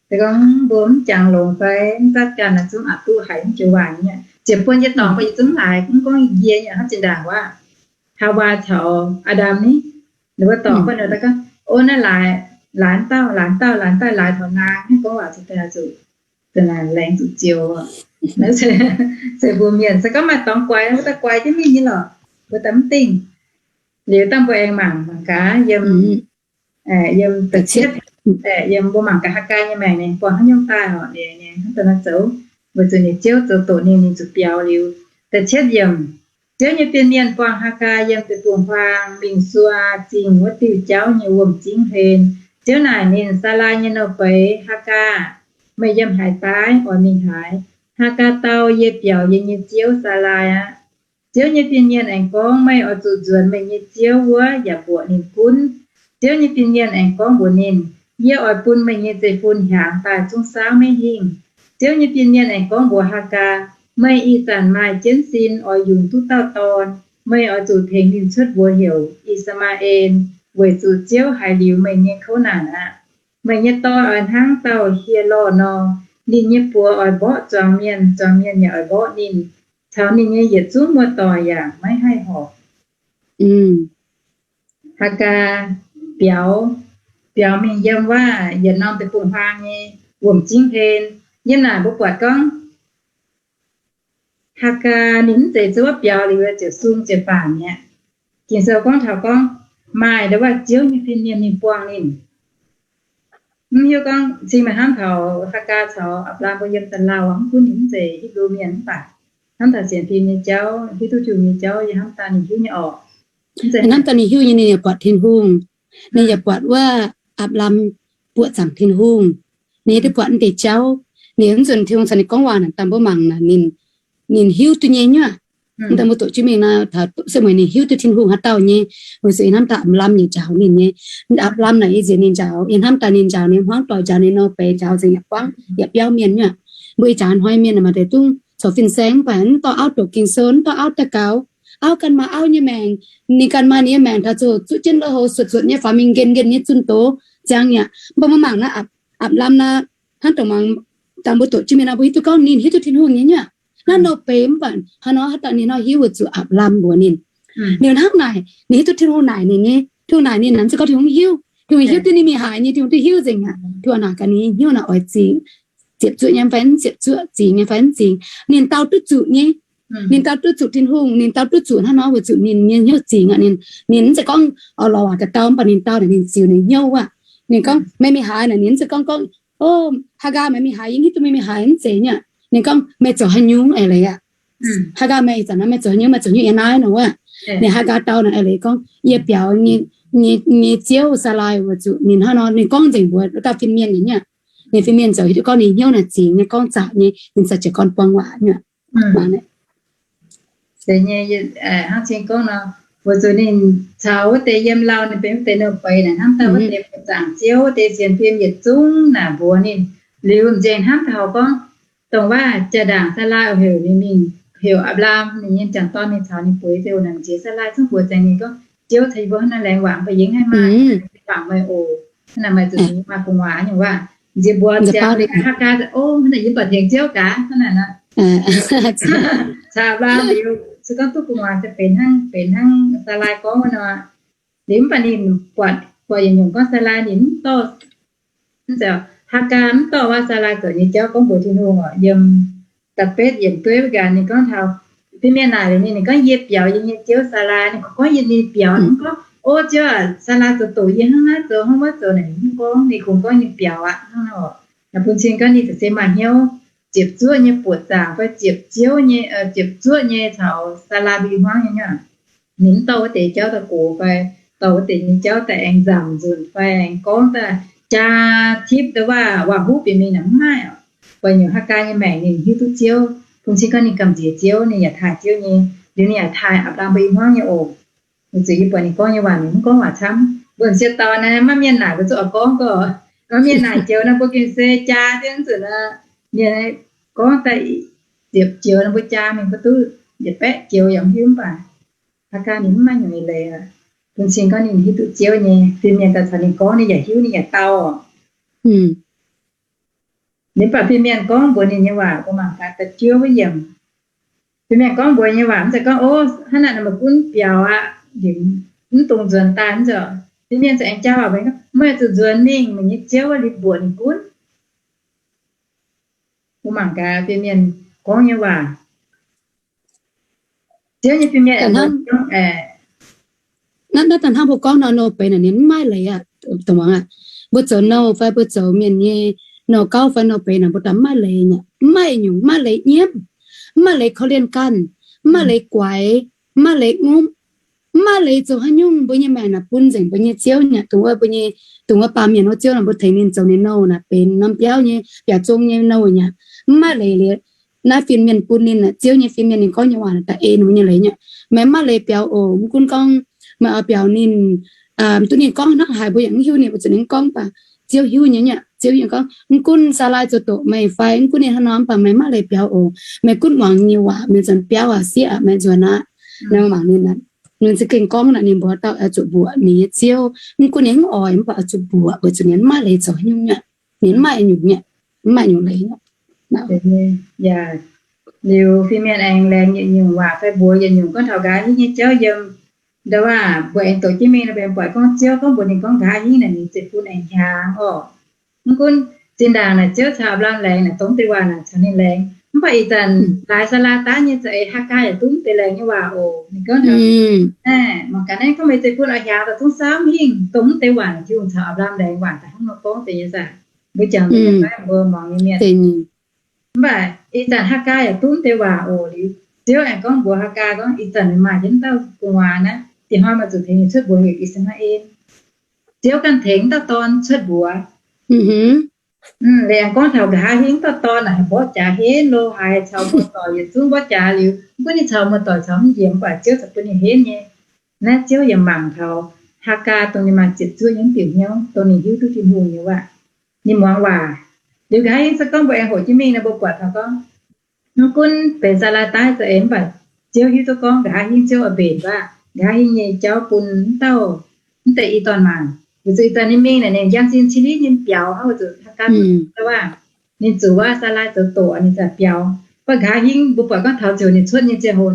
Se gorngv mbuo mv jangx longx fai mv zatv ganh, zungv aqc duqv haiz mv joux waac nyei. Ziouc bun yie dorngc, bun yie zungv laaix, mv gorngv yie nyei hnangv zinh ndaangc wuov, Haawaa caux Aa^ndam ni, ninh mbuo dorngc bun ninh daaih gorngv, ov, naaiv laaix, laaix dauh, laaix dauh, laaix dauh, laaix taux naang, hnangv gorngv waac zuqc daaih zuqc laengz zuqc zioux. Se mbuo mienh se gorngv maaih dorngx guaix, mbuo daaih guaix jienv mingh nyei lorqc, mbuo daaih mv dingh. Liuz dangh mbuo aengx mangc, mangc gaax yiem, yiem da'cietv, yiem mbuo mangc gaax Haagaa nyei maengc ninh buangh haaix nyungc daaih oc. Ninh hnangv daaih nor zoux, weic zuqc ninh Ziouv zoux doqc ninh, ninh zuqc biaux liuz. Da'cietv yiemc, Ziouv nyei fin-mienh buangh Haagaa yiem deic-bung-huaang mingh suaa zingh wuov diuh jauv nyei wuom-zingv hlen. Ziouv naaic ninh, Saalai nyei nouh beiz, Haagaa, meih yiem haaix daaih? Oix mingh haaix? Haagaa dau, Yie biaux yie nyei ziouv, Saalai aqv. Ziouv nyei fin-mienh aengx gorngv, Meih oix zuqc nzuonx meih nyei ziouv wuov yaac mbuoqc ninh gunv. Ziouv nyei fin-mienh aengx gorngv mbuox ninh, Yie oix bun meih nyei zeiv-fun hiaangx daaih zungv saauv maiv hingh. Ziouv nyei fin-mienh aengx gorngv mbuox Haagaa, Meih ih zanc maaih jienv sin oix yungz duqv dauh dorn. Meih oix zuqc tengx ninh cuotv mbuox heuc I^saa^maa^en, weic zuqc Ziouv haiz liuz meih nyei kouv naanc aqv. Meih nyei dorn oix hnangv dauh hieh lorh nor. Ninh nyei buoz oix mborqv zuangx mienh, zuangx mienh yaac oix mborqv ninh. Caux ninh nyei yietc zungv muoz-doic yaac maiv haih horpc. Haagaa biaux, biaux mingh yiem wuov yietc norm deic-bung-huaang nyei wuom-zingv hlen. Yiem naaic mbuo buatc gorngv Haagaa ninh mv zeiz zuov biaux liuz ziouc sung ziouc baanc mi'aqv. Ging-Sou gorngv taux gorngv maaih ndau wuov Ziouv nyei fin-mienh mingh buangh ninh. Mv hiuv gorngv cing meih hnamv taux Haagaa caux Apc^laam mbuo yiem da'lauh, mv gunv ninh mv zeiz Hipv^lu Mienh mv baac hnamv taux sienx fim nyei jauv, hiuv duqv Tin-Hungh nyei jauv, yie hnamv daaih ninh hiuv nyei orqc. Hnamv daaih ninh hiuv nyei, ninh yaac buatc Tin-Hungh. Ninh yaac buatc wuov Apc^laam buoqc zaangc Tin-Hungh. Ninh duqv buatc naaiv deix jauv. Ninh mv nzunc Tin-Hungh caux ninh gorngv waac naaic, dangh mbuo mangc naaic, ninh hiuv duqv nyei nyuoqc. Dangh mbuo doqc jienv mingh nor, taux setv mueiz ninh hiuv duqv Tin-Hungh haaix dauh nyei. Weic zuqc yie hnamv daaih Apc^laam nyei njaaux ninh nyei. Apc^laam naaic yie nziex ninh njaaux, yie hnamv daaih ninh njaaux ninh hmuangv doic, njaaux ninh nor beiz, njaaux nzengc yaac buangv yaac biauv mienh nyuoqc. Mbuo ih jaax hnoi mienh maaih deix dungv corc fin-saeng mv baac mv dorh auv doqc Ging-Sou, mv dorh auv daux gaux. Auv ganh maaih auv nyei maengc, ninh ganh maaih ninh nyei maengc taux zuqc zuqv jienv lo hou suotc suotc nyei faaux mingh nqen nqen nyei zunh doz ziangx yaac. Mv baac mbuo mangc naaiv Apc^laam naaic, hnangv dongh mangc dangh mbuo doqc jienv mingh nor, mbuo hiuv duqv gorngv ninh hiuv duqv Tin-Hungh nyei nyuoqc. Naaiv nor beiz mv baac hnangv nor haaix dauh ninh nor hiuv weic zuqc Apc^laam mbuox ninh. Liuz hnangv naaic ninh hiuv duqv Tin-Hungh naaic ninh nyei, Tin-Hungh naaic ninh, naaic mv zeiz gorngv Tin-Hungh hiuv, Tin-Hungh hiuv duqv ninh mingh haaix nyei, Tin-Hungh duqv hiuv nzengc aqv. Tin-Hungh naaic gaax ninh nyei hnyouv naaic oix zingx, ziepc zuoqv nyei fai mv ziepc zuoqv, zingx nyei fai mv zingx. Ninh dau duqv zuqc nyei. Ninh dau duqv zuqc Tin-Hungh, ninh dau duqv zuqc hnangv nor weic zuqc ninh nyei hnyouv zingx aqv. Ninh, ninh mv zeiz gorngv oix lorz waac daaih dau, mv baac ninh dau naaic ninh ziux ninh hnyouv aqv. Ninh gorngv, Meih mingh haaix? Naaic ninh mv zeiz gorngv gorngv, O, Haagaa, meih mingh haaix? Yie hiuv duqv meih mingh haaix, mv zeiz nyuoqc. Ninh gorngv, Meih zoux haaix nyungc? Eix leiz aqv. Haagaa, meih ih zanc naaiv meih zoux haaix nyungc? Meih zoux nyungc yiem naaiv nor wuov. Ninh Haagaa dau naaic eix leiz gorngv, Yie biaux nyei, nyei, nyei ziouv Saalai, weic zuqc ninh hnangv nor ninh gorngv nzengc mbuox dauh fin-mienh nyei nyuoqc. Ninh fin-mienh zoux hiuv duqv gorngv ninh hnyouv naaic zingx nyei, gorngv zaqc nyei, ninh za'gengh gorn-buang waac nyei. Mv baac naaiv se nyei, hnangv cing gorngv nor, weic zuqc ninh caux wuov deix yiem lauh, ninh benx wuov deix nouh beiz naaic, hnamv daaih wuov deix buoqc zaangc Ziouv, wuov deix sienx fim yietc zungv naaic mbuox ninh. Liuz m'nzengc hnamv taux gorngv, dongh waac jaa-ndaangc Saalai oix heuc ninh mingh heuc Apc^laam, ninh nyei m'jangc dorn, mingh caux ninh bueix ziouc naaic, m'nziex Saalai zungv mbuox zengx ninh gorngv, Ziouv caux yie mbuo hnangv naaiv laengz waac, mv baac yie mv haih maaih, mv baac meih oc, hnangv naaic meih zuqc mingh maaih gu'nguaaz nyungc waac. M'nziex mbuox ziangx liuz, Haagaa, O, hnangv naaic yie mv baac tengx Ziouv gaax, hnangv naaic nor. Caux Apc^laam liuz, se gorngv duqv gu'nguaaz se benx hnangv, benx hnangv Saalai gorngv wuov nor. Liuz mv baac ninh buatc, buatc yietc nyungc gorngv Saalai ninh mv dorh, Haagaa mv dorh waac Saalai zoux nyei jauv gorngv mbuox Tin-Hungh oc. Yiem da'betv yiemc dueiv wuov gaax ninh gorngv taux fin-mienh naaic liuz ninh, ninh gorngv, Yie biaux yie nyei ziouv Saalai. Ninh kungx gorngv yie, ninh biaux, ninh mv gorngv, O Ziouv aac, Saalai zoux doqc yie hnangv naaiv zoux, hnangv wuov zoux naaic, ninh mv gorngv. Ninh kungx gorngv ninh biaux aqv hnangv naaiv oc. Naaic bun cing gorngv ninh ziouc se maaih hnyouv ziepc zuoqv nyei buoqc zaangc fai ziepc ziouv nyei, ziepc zuoqv nyei caux Saalai mbuo i hmuangv nyei nyei. Ninh mv dorh wuov deix jauv daaih gox fai dorh wuov deix nyei jauv daaih aengx nzamc nzunc fai aengx gorngv daaih jaa tipv daaih waac, waac-huv bieqc mingh naaic mv maaih oc. Buatc nyungc Haagaa nyei maengc ninh hiuv duqv Ziouv, bun cing gorngv ninh gamh nziex Ziouv, ninh yaac taaih Ziouv nyei. Liuz ninh yaac taaih Apc^laam mbuo i hmuangv nyei oc. Weic zuqc yie buatc ninh gorngv nyei waac ninh mv gorngv waac camv. Mbuo m'sieqv dauh naaiv maiv mienh naaic mbuo zungv oix gorngv gorqv, maiv mienh naaic joux naaiv mbuo gengh se jaa jienv nzunc aqv. Mienh gorngv daaih ziepc joux naaiv mbuo jaa mingh mbuo duqv yietc baeqv joux yaac mv hiuv, mv baac Haagaa ninh mv maaih nyungc eix leiz aqv. Bun cing gorngv ninh hiuv duqv Ziouv nyei, fin-mienh daaih caux ninh gorngv ninh yaac hiuv, ninh yaac dau oc. Ninh mv baac fin-mienh gorngv mbuox ninh nyei waac, mbuo mangc gaax da'juov wuov yiemc. Fin-mienh gorngv mbuox nyei waac mv zeiz gorngv, O, hnangv naaic nor meih gunv biaux aqv, mv dungx nzuonx daaih, mv zeiz. Fin-mienh za'gengh jaa waac mbuox gorngv, Meih zuqc nzuonx mingh, meih nyei Ziouv liuz mbuoqc ninh gunv. Mbuo mangc gaax fin-mienh gorngv nyei waac. Ziouv nyei fin-mienh, naaiv daaih hnangv mbuo gorngv nor, nouh beiz naaic ninh mv maaih leiz aqv. Dongh muangx aqv, mbuo zoux nouh fai mbuo zoux mienh nyei nouh gauv fai nouh beiz naaic mbuo daaih mv maaih leiz nyei, mv maaih nyungc, mv maaih leiz nyiemv, mv maaih leiz korv-lienh ganh, mv maaih leiz guaix, mv maaih leiz ngopv, mv maaih leiz zoux haaix nyungc. Mbuo nyei maengc naaic bun nzengc mbuo nyei Ziouv nyei. Dongh wuov mbuo nyei, dongh wuov baamh mienh wuov Ziouv naaic, mbuo tengx ninh zoux ninh nouh naaic benx norm biauv nyei, biaux zong nyei nouh nyei. Mv maaih leiz liuz, naaiv fin-mienh bun ninh naaic, Ziouv nyei fin-mienh ninh gorngv nyei waac naaic da'eix ninh mbuo nyei leiz nyei. Meih mv maaih leiz biaux oc. Mv gunv gorngv meih oix biaux ninh, duqv ninh gorngv hnangv haaix mbuo yaac mv hiuv, ninh mbuo zuqc ninh gorngv, mv baac Ziouv hiuv nyei nyei. Ziouv hiuv gorngv, mv gunv Saalai zoux doqc meih fai mv gunv ninh hnangv nor, mv baac meih mv maaih leiz biaux oc. Meih gunv muangx ninh nyei waac, meih nzuonx biauv aac, sieqv aac, meih nzuonx aqv. Naaiv mangc ninh, ninh za'gengh gorngv naaic, ninh mbuox dauh oix zuqc mbuoqc ninh nyei Ziouv. Mv gunv ninh mv oix, mv baac oix zuqc mbuoqc, weic zuqc ninh mv maaih leiz zoux haaix nyungc nyei. Ninh mv maaih nyungc nyei, mv maaih nyungc leiz nyei. Yaac liuz fin-mienh aengx laengz yietc nyungc waac fai mbuox yietc nyungc gorngv taux nqa'haav hingv nyei jauv yiem, ndau waac mbuo aengx doqc jienv mingh nor, mbuo aengx buatc gorngv Ziouv gorngv mbuox ninh gorngv nqa'haav hingv naaic ninh zeiv-fun aengx hiaangx oc. Mv gunv zinh ndaangc naaic Ziouv caux Apc^laam laengz naaic, dongh deix waac naaic caux ninh laengz. Mv baac ih zanc laaix Saalaa daav nyei za'eix, Haagaa yaac duqv mv deix laengz nyei waac oc. Ninh gorngv, mangc gaax naaiv gorngv meih zeiv-fun oix hiaangx daaih zungv saauv hingh, dongh mv deix waac Tin-Hungh caux Apc^laam laengz waac daaih hnangv nor gorngv deix nyei zaqc. Mbuo jangx deix nyei fai mbuo muangx nyei mienh. Mv baac ih zanc Haagaa yaac duqv mv deix waac oc. Liuz Ziouv aengx gorngv mbuox Haagaa gorngv, ih zanc meih maaih jienv dauh gu'nguaaz naaiv, diex hnoi meih zuqc tengx ninh cuotv mbuox heuc I^saa^maa^en. Ziouv ganh tengx dauh dorn cuotv mbuox. Liuz aengx gorngv taux nqa'haav hingv dauh dorn naaic haih mborqv jaax henv lo haaix, caux muoz-doic yietc zungv mborqv jaax liuz, mv gunv ninh caux muoz-doic caux mv njiec, mv baac Ziouv za'gengh bun ninh henv nyei. Naaiv Ziouv yaac mangc taux Haagaa dongh ninh maaih ziepc zuoqv nyei mv diuc hnyouv, dongh ninh hiuv duqv Tin-Hungh nyei waac, ninh muangx waac. Liuz nqa'haav hingv se gorngv mbuo aengx hoqc jienv mingh nor, mbuo buatc taux gorngv, mv gunv benx Saalaa daaih za'eix, mv baac Ziouv hiuv duqv gorngv nqa'haav hingv Ziouv oix mbenc waac, nqa'haav hingv nyei jauv bun mv dauh, mv deix i dorn-maanc. Weic zuqc ih zanc ninh mingh naaic, ninh njang sin cili nyei biaux hnangv, weic zuqc Haagaa waac, ninh zuqc waac Saalaa zoux doqc, ninh za'gengh biaux. Mv baac nqa'haav hingv mbuo buatc gorngv taux ziouc ninh cuotv nyei ziangh hoc,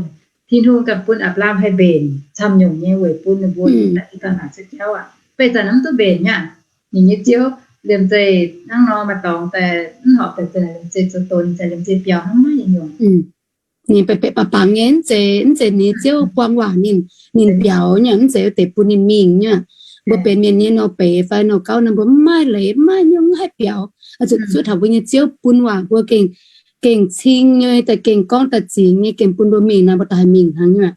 Tin-Hungh ganh bun Apc^laam haih mbenc camv nyungc nyei weic bun ninh mbuo i dorn-maanc cuotv jauv aqv. Mv baac ih zanc mv duqv mbenc nyei aqv. Ninh nyei Ziouv liemh zeih hnangv nor maaih dorngx daaih, mv horpc daaih liemh zeih zoux doqc, ninh za'gengh liemh zeih biaux hnangv maiv nyungc. Ninh baeqc baeqc bangc bangc nyei, mv zeiz, mv zeiz ninh nyei Ziouv buang waac ninh, ninh biaux nyei, mv zeiz wuov deix bun ninh mingh nyei. Mbuo benx mienh nyei nouh beiz fai nouh gauv nor, mbuo mv maaih leiz, mv maaih nyungc, mv haih biaux. Zuqc zuov taux mbuo nyei Ziouv bun waac mbuo gengh, gengh cing nyei, daaih gengh gorngv daaih zingx nyei, gengh bun mbuo mingh nor, mbuo daaih haih mingh hnangv nyei.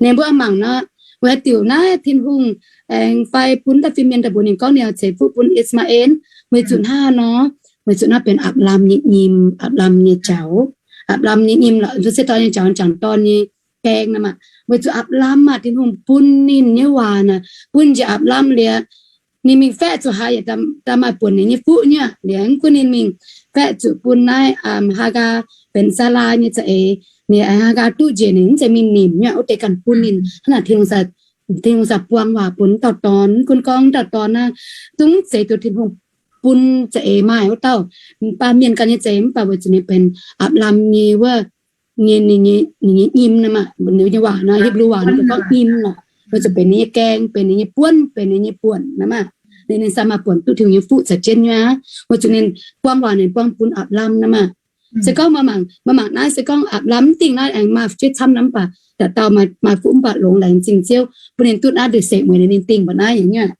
Ninh mbuo mangc nor, weic haaix diuc naaiv Tin-Hungh aengx fai bun daaih fin-mienh daaih mbuox ninh gorngv ninh oix ceix fuqv bun I^saa^maa^en, weic zuqc hnangv haaix nor, Weic zuqc naaiv benx Apc^laam nyei nyim, Apc^laam nyei jaux. Apc^laam nyei nyim lorqc, se dorn nyei jaux, jangc dorn nyei gaeng nor maah. Weic zuqc Apc^laam maah, Tin-Hungh bun ninh nyei waac naaic, bun njiec Apc^laam liuz, ninh mingh faeqv zuqc haaix yaac daaih maaih buonc ninh nyei fuqv nyei. Liuz gunv ninh mingh faeqv zuqc bun naaiv Haagaa benx Saalaa nyei za'eix. Ninh Haagaa duqv njiec ninh mv zeiz mingh nimc nyei, wuov deix ganh bun ninh. Hnangv naaic Tin-Hungh, Tin-Hungh zaqc buang waac bun dauh dorn, gunv gorngv dauh dorn naaiv zungv zeiz duqv Tin-Hungh bun za'eix maaih wuov dauh. Mv baac mienh ganh nyei za'eix mv baac weic zuqc ninh benx Apc^laam nyei wuov, nyei, ninh nyei nyim nor maah, ninh nyei waac nor, Hipv^lu waac ninh gorngv nyim lorqc. Weic zuqc benx ninh nyei gaeng, benx ninh nyei buonv, benx ninh nyei buonc nor maah. Ninh, ninh sai maaih buonc duqv Tin-Hungh nyei fuqv za'gengh nyei aqv. Weic zuqc ninh buang waac ninh buang bun Apc^laam nor maah. Se gorngv maaih mangc, maaih mangc naaiv se gorngv Apc^laam mv dingh naaiv aengx maaih fu'jueiv camv nor mv baac dauh dauh maaih fuqv mv baac longx laengz zingh Ziouv bun ninh duqv naaiv ndeic sekv mueiz ninh dingh mbuoqc naaiv nyei.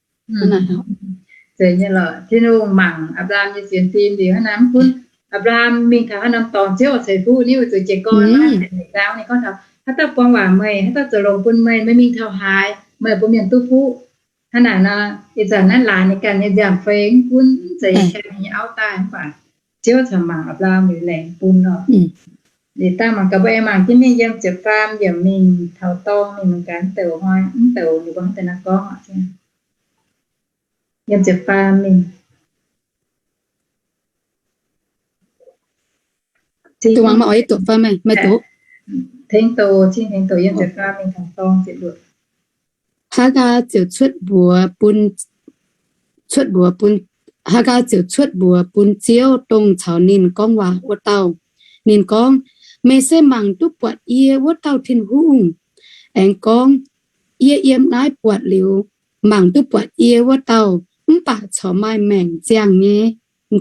Zeiz nyei lorqc, Tin-Hungh mangc Apc^laam nyei sienx fim liuz hnangv naaiv mv gunv Apc^laam mingh taux haaix norm dorngx Ziouv oix ceix fuqv ninh, weic zuqc jiez gorn naaiv ninh gorngv taux haaix dauh buang waac meih, haaix dauh zoux longx bun meih, meih mingh taux haaix meih bun mienh duqv fuqv. Hnangv naaic nor, ih zanc naaiv laanh nyei ganh nyei nziaamv-fei mv gunv mv zeiz yiem ninh nyei auv daaih mv baac Ziouv caux mangc Apc^laam liuz laengz bun lorqc. Liuz daaih mangc gaax mbuo aengx mangc jienv mingh yiem ziepc faam yiemc mingh taux dorng mingh mangc gaax mv douc hnoi, mv douc liuz mbuo hnangv deix naaiv gorngv oc. Yiem ziepc faam mingh. Tengx doz, cing tengx doz yiem ziepc faam mingh taux dorng ziepc luoqc. Haagaa ziouc cuotv mbuox bun, cuotv mbuox bun, Haagaa ziouc cuotv mbuox bun Ziouv, dongh caux ninh gorngv waac wuov dauh. Ninh gorngv, Meih se mangc duqv buatc yie wuov dauh Tin-Hungh. Aengx gorngv, Yie yiem naaiv buatc liuz, mangc duqv buatc yie wuov dauh, mv baac corc maaih maengc ziangh nyei,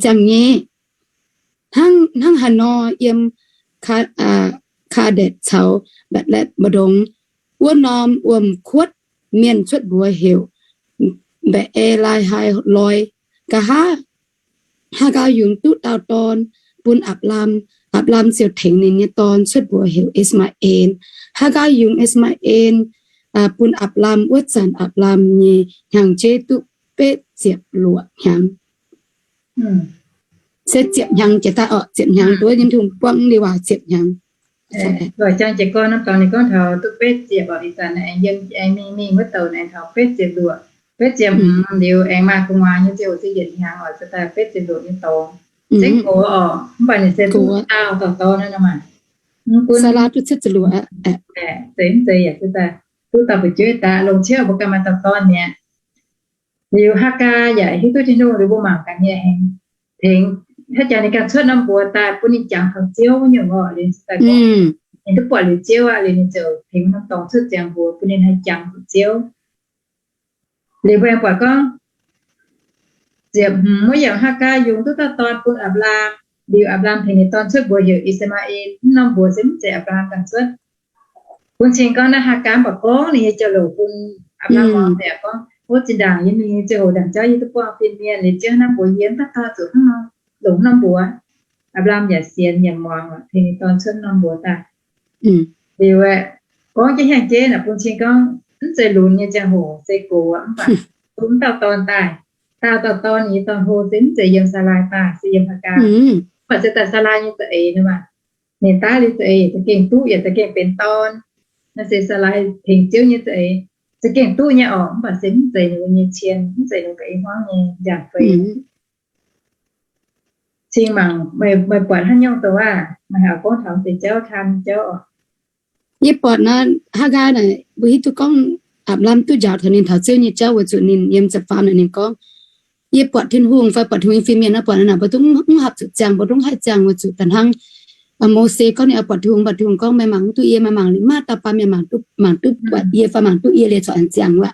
ziangh nyei. Hnangv, hnangv haaix nor yiem Ka, Kaa^ndetc caux Mbetc^letc mbu'ndongx wuov norm wuom-kuotv, mienh cuotv mbuox heuc Mbe^e^lai^hai loi. Nqa'haav Haagaa yungz duqv dauh dorn bun Apc^laam. Apc^laam ziouc tengx ninh nyei dorn cuotv mbuox heuc I^saa^maa^en. Haagaa yungz I^saa^maa^en bun Apc^laam wuov zanc, Apc^laam nyei hnyangx-jeiv duqv betv ziepc luoqc hnyangx. Se ziepc hnyangx jiex daaih orqc, ziepc hnyangx, nduov nyei Tin-Hungh buangv liuz waac ziepc hnyangx. Loic jang jiez gorn norm dorngx ninh gorngv taux duqv betv ziepc orqc, ih zanc aengx yiem aengx mingh mingh wuov douc aengx taux betv ziepc luoqc, betv ziepc hmz liuz aengx maaih gu'nguaaz nyei ziouc se yietc hnyangx orqc, se daaih betv ziepc luoqc nyei dorngx. Zengv gox orqc, mv baac ninh se duqv dauh dauh dorn naaiv nor maah. Mv gunv Saalaa duqv cietv ziepc luoqc, zeiz mv zeiz yaac se daaih duqv dauh fu'jueiv daaih, longc ciouv mbuo ganh maaih dauh dorn mi'aqv. Liuz Haagaa yaac hiuv duqv Tin-Hungh liuz mbuo mangc gaax nyei aengx tengx, haaix jangx ninh ganh cuotv norm mbuox daaih bun ninh jangx taux Ziouv wuov nyungc orqc, liuz daaih gorngv ninh duqv buatc liuz Ziouv aqv, liuz ninh ziouc tengx norm dorngx cuotv ziangx mbuox bun ninh haih jangx taux Ziouv. Liuz mbuo aengx buatc gorngv ziepc hmz wuov yiemc, Haagaa yungz duqv dauh dorn bun Apc^laam. Liuz Apc^laam tengx ninh dorn cuotv mbuox heuc I^saa^maa^en. Mv norm mbuox se mv zeiz Apc^laam ganh cuotv. Bun cing gorngv naaiv Haagaa mv baac gorngv ninh nyei jauv-louc bun Apc^laam muangx daaih gorngv, Ov, zinh ndaangc yie mingh ziangh hoc ndaangc jauv yie duqv buangh fin-mienh, liuz Ziouv hnangv mbuox yie mv dauh dauh zuqc hnangv nor longc norm mbuox. Apc^laam yaac sienx yaac muangx, tengx ninh dorn cuotv norm mbuox daaih. Liuz aeqv, gorngv jienv hnyangx-jeiv naaic bun cing gorngv mv zeiz lunx nyei ziangh hoc, se gox mv baac duqv mv dauh dorn daaih. Dauh dauh dorn, ninh nyei dorn-hlo se mv zeiz yiem Saalai daaih, se yiem Haagaa. Mv baac se daaih Saalai nyei za'eix nor maah. Ninh daav liuz za'eix za'gengh duqv yaac za'gengh benx dorn. Naaiv se Saalai tengx Ziouv nyei za'eix za'gengh duqv nyei orqc, mv baac se mv zeiz ninh mbuo nyei cien, mv zeiz ninh mbuo ga'naaiv hmuangv nyei nziaamv-fei. Cing mangc meih buatc haaix nyungc dongh aav, meih haiz gorngv taux deix jauv, taan jauv orqc. Yie buatc naaiv Haagaa naaic, mbuo hiuv duqv gorngv Apc^laam duqv njaaux taux ninh taux Ziouv nyei jauv weic zuqc ninh yiem ziepc faam naaic ninh gorngv, yie buatc Tin-Hungh fai buatc Tin-Hungh nyei fin-mienh naaiv buatc naaic mbuo zungv mv haih zuqc ziangh, mbuo zungv haih ziangh weic zuqc da'hnangv Mose gorngv ninh oix buatc Tin-Hungh, buatc Tin-Hungh gorngv, meih mangc mv duqv yie, meih mangc liuz maaih dauh baamh mienh mangc duqv, mangc duqv buatc yie fai mangc duqv yie liuz corc aengx ziangh wuov.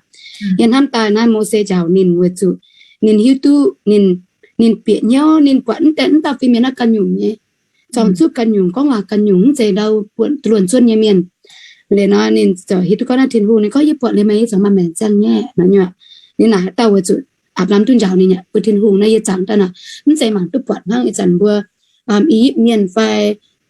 Yiem hnamv daaih naaiv Mose njaaux ninh weic zuqc ninh hiuv duqv ninh, ninh bieqc hnyouv, ninh buatc mv deix mv dauh fin-mienh naaiv ganh nyungc nyei, zorng zuqv ganh nyungc, gorngv waac ganh nyungc, mv zeiz ndau buonc duqv luonx zuonv nyei mienh. Liuz nor ninh ziouc hiuv duqv gorngv naaiv Tin-Hungh, ninh gorngv, yie buatc liuz meih, yie corc maaih maengc ziangh nyei nor nyuoqc. Ninh naaic haaix dauh weic zuqc Apc^laam duqv njaaux ninh nyei, mbuo Tin-Hungh naaiv yie zaangc daaih naaic, mv zeiz mangc duqv buatc hnangv ih zanc mbuo I^yipv Mienh fai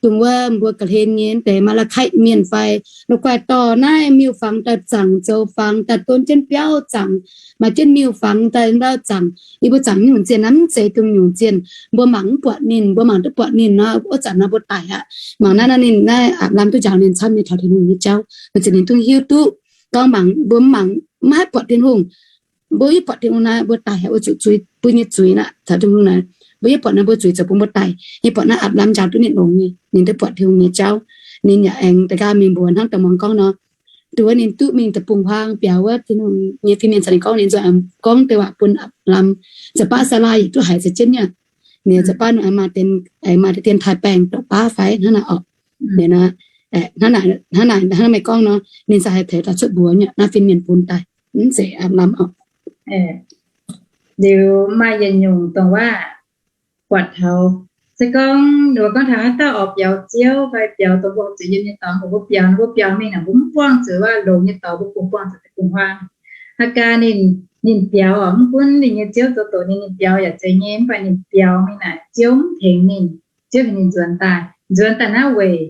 dongh wuov mbuo ga'hlen nyei deix Maa^laa^kaih Mienh fai, la'guaih dorh naaiv miuc-fangx daaih zaangc, zoux fangx daaih, don jienv biauv zaangc, maaih jienv miuc-fangx daaih ndau zaangc. Yie mbuo zaangc nyungc zienh naaiv mv zeiz dongh nyungc zienh. Mbuo mangc mv buatc ninh, mbuo mangc duqv buatc ninh nor, wuov zanc naaiv mbuo daic aqv. Mangc naaiv, naaiv ninh naaiv aapv lamh duqv njaaux ninh camv nyei taux Tin-Hungh nyei jauv, weic zuqc ninh dongh hiuv duqv gorngv mangc, mbuo mv mangc, mv haih buatc Tin-Hungh. Mbuo yie buatc Tin-Hungh naaiv, mbuo daic aqv, weic zuqc zuiz, mbuo nyei zuiz naaiv taux Tin-Hungh naaiv, mbuo yie buatc naaiv mbuo zuiz zoux bun mbuo daic. Yie buatc naaiv aapv lamh njaaux duqv ninh longx nyei, ninh duqv buatc Tin-Hungh nyei jauv. Ninh yaac aengx da'nqaang mingh mbuox hnangv da'muangx gorngv nor, duqv ninh duqv mingh deic-bung-huaang biaux wuov Tin-Hungh nyei fin-mienh caux ninh gorngv, ninh nzuonx gorngv deix waac bun aapv lamh, za'baav Saalaa yietc duqv haiz za'jienv nyei. Ninh za'baav ninh aengx maaih deix, aengx maaih deix dien taaih baengh doqc baav fai hnangv naaic orqc. Hnangv naaic, hnangv naaic meih gorngv nor, ninh za'gengh haih tengx daaih cuotv mbuox nyei naaiv fin-mienh bun daaih, mv zeiz aapv lamh orqc. Liuz maaih yietc nyungc dongh waac buatc taux, se gorngv ninh mbuo gorngv taux haaix dauh oix biaux Ziouv fai biaux dongh mbuo zuqc yiem nyei dorngx, mbuo biaux, mbuo biaux mingh naaic, mbuo mv buangh zuqc waac longx nyei dorngx, mbuo kungx buangh zuqc deic-bung-huaang. Haagaa ninh, ninh biaux orqc, mv gunv ninh nyei Ziouv zoux doqc ninh, ninh biaux yaac zeiz nyei, mv baac ninh biaux mingh naaic, Ziouv mv tengx ninh. Ziouv tengx ninh nzuonx daaih, nzuonx daaih naaiv weic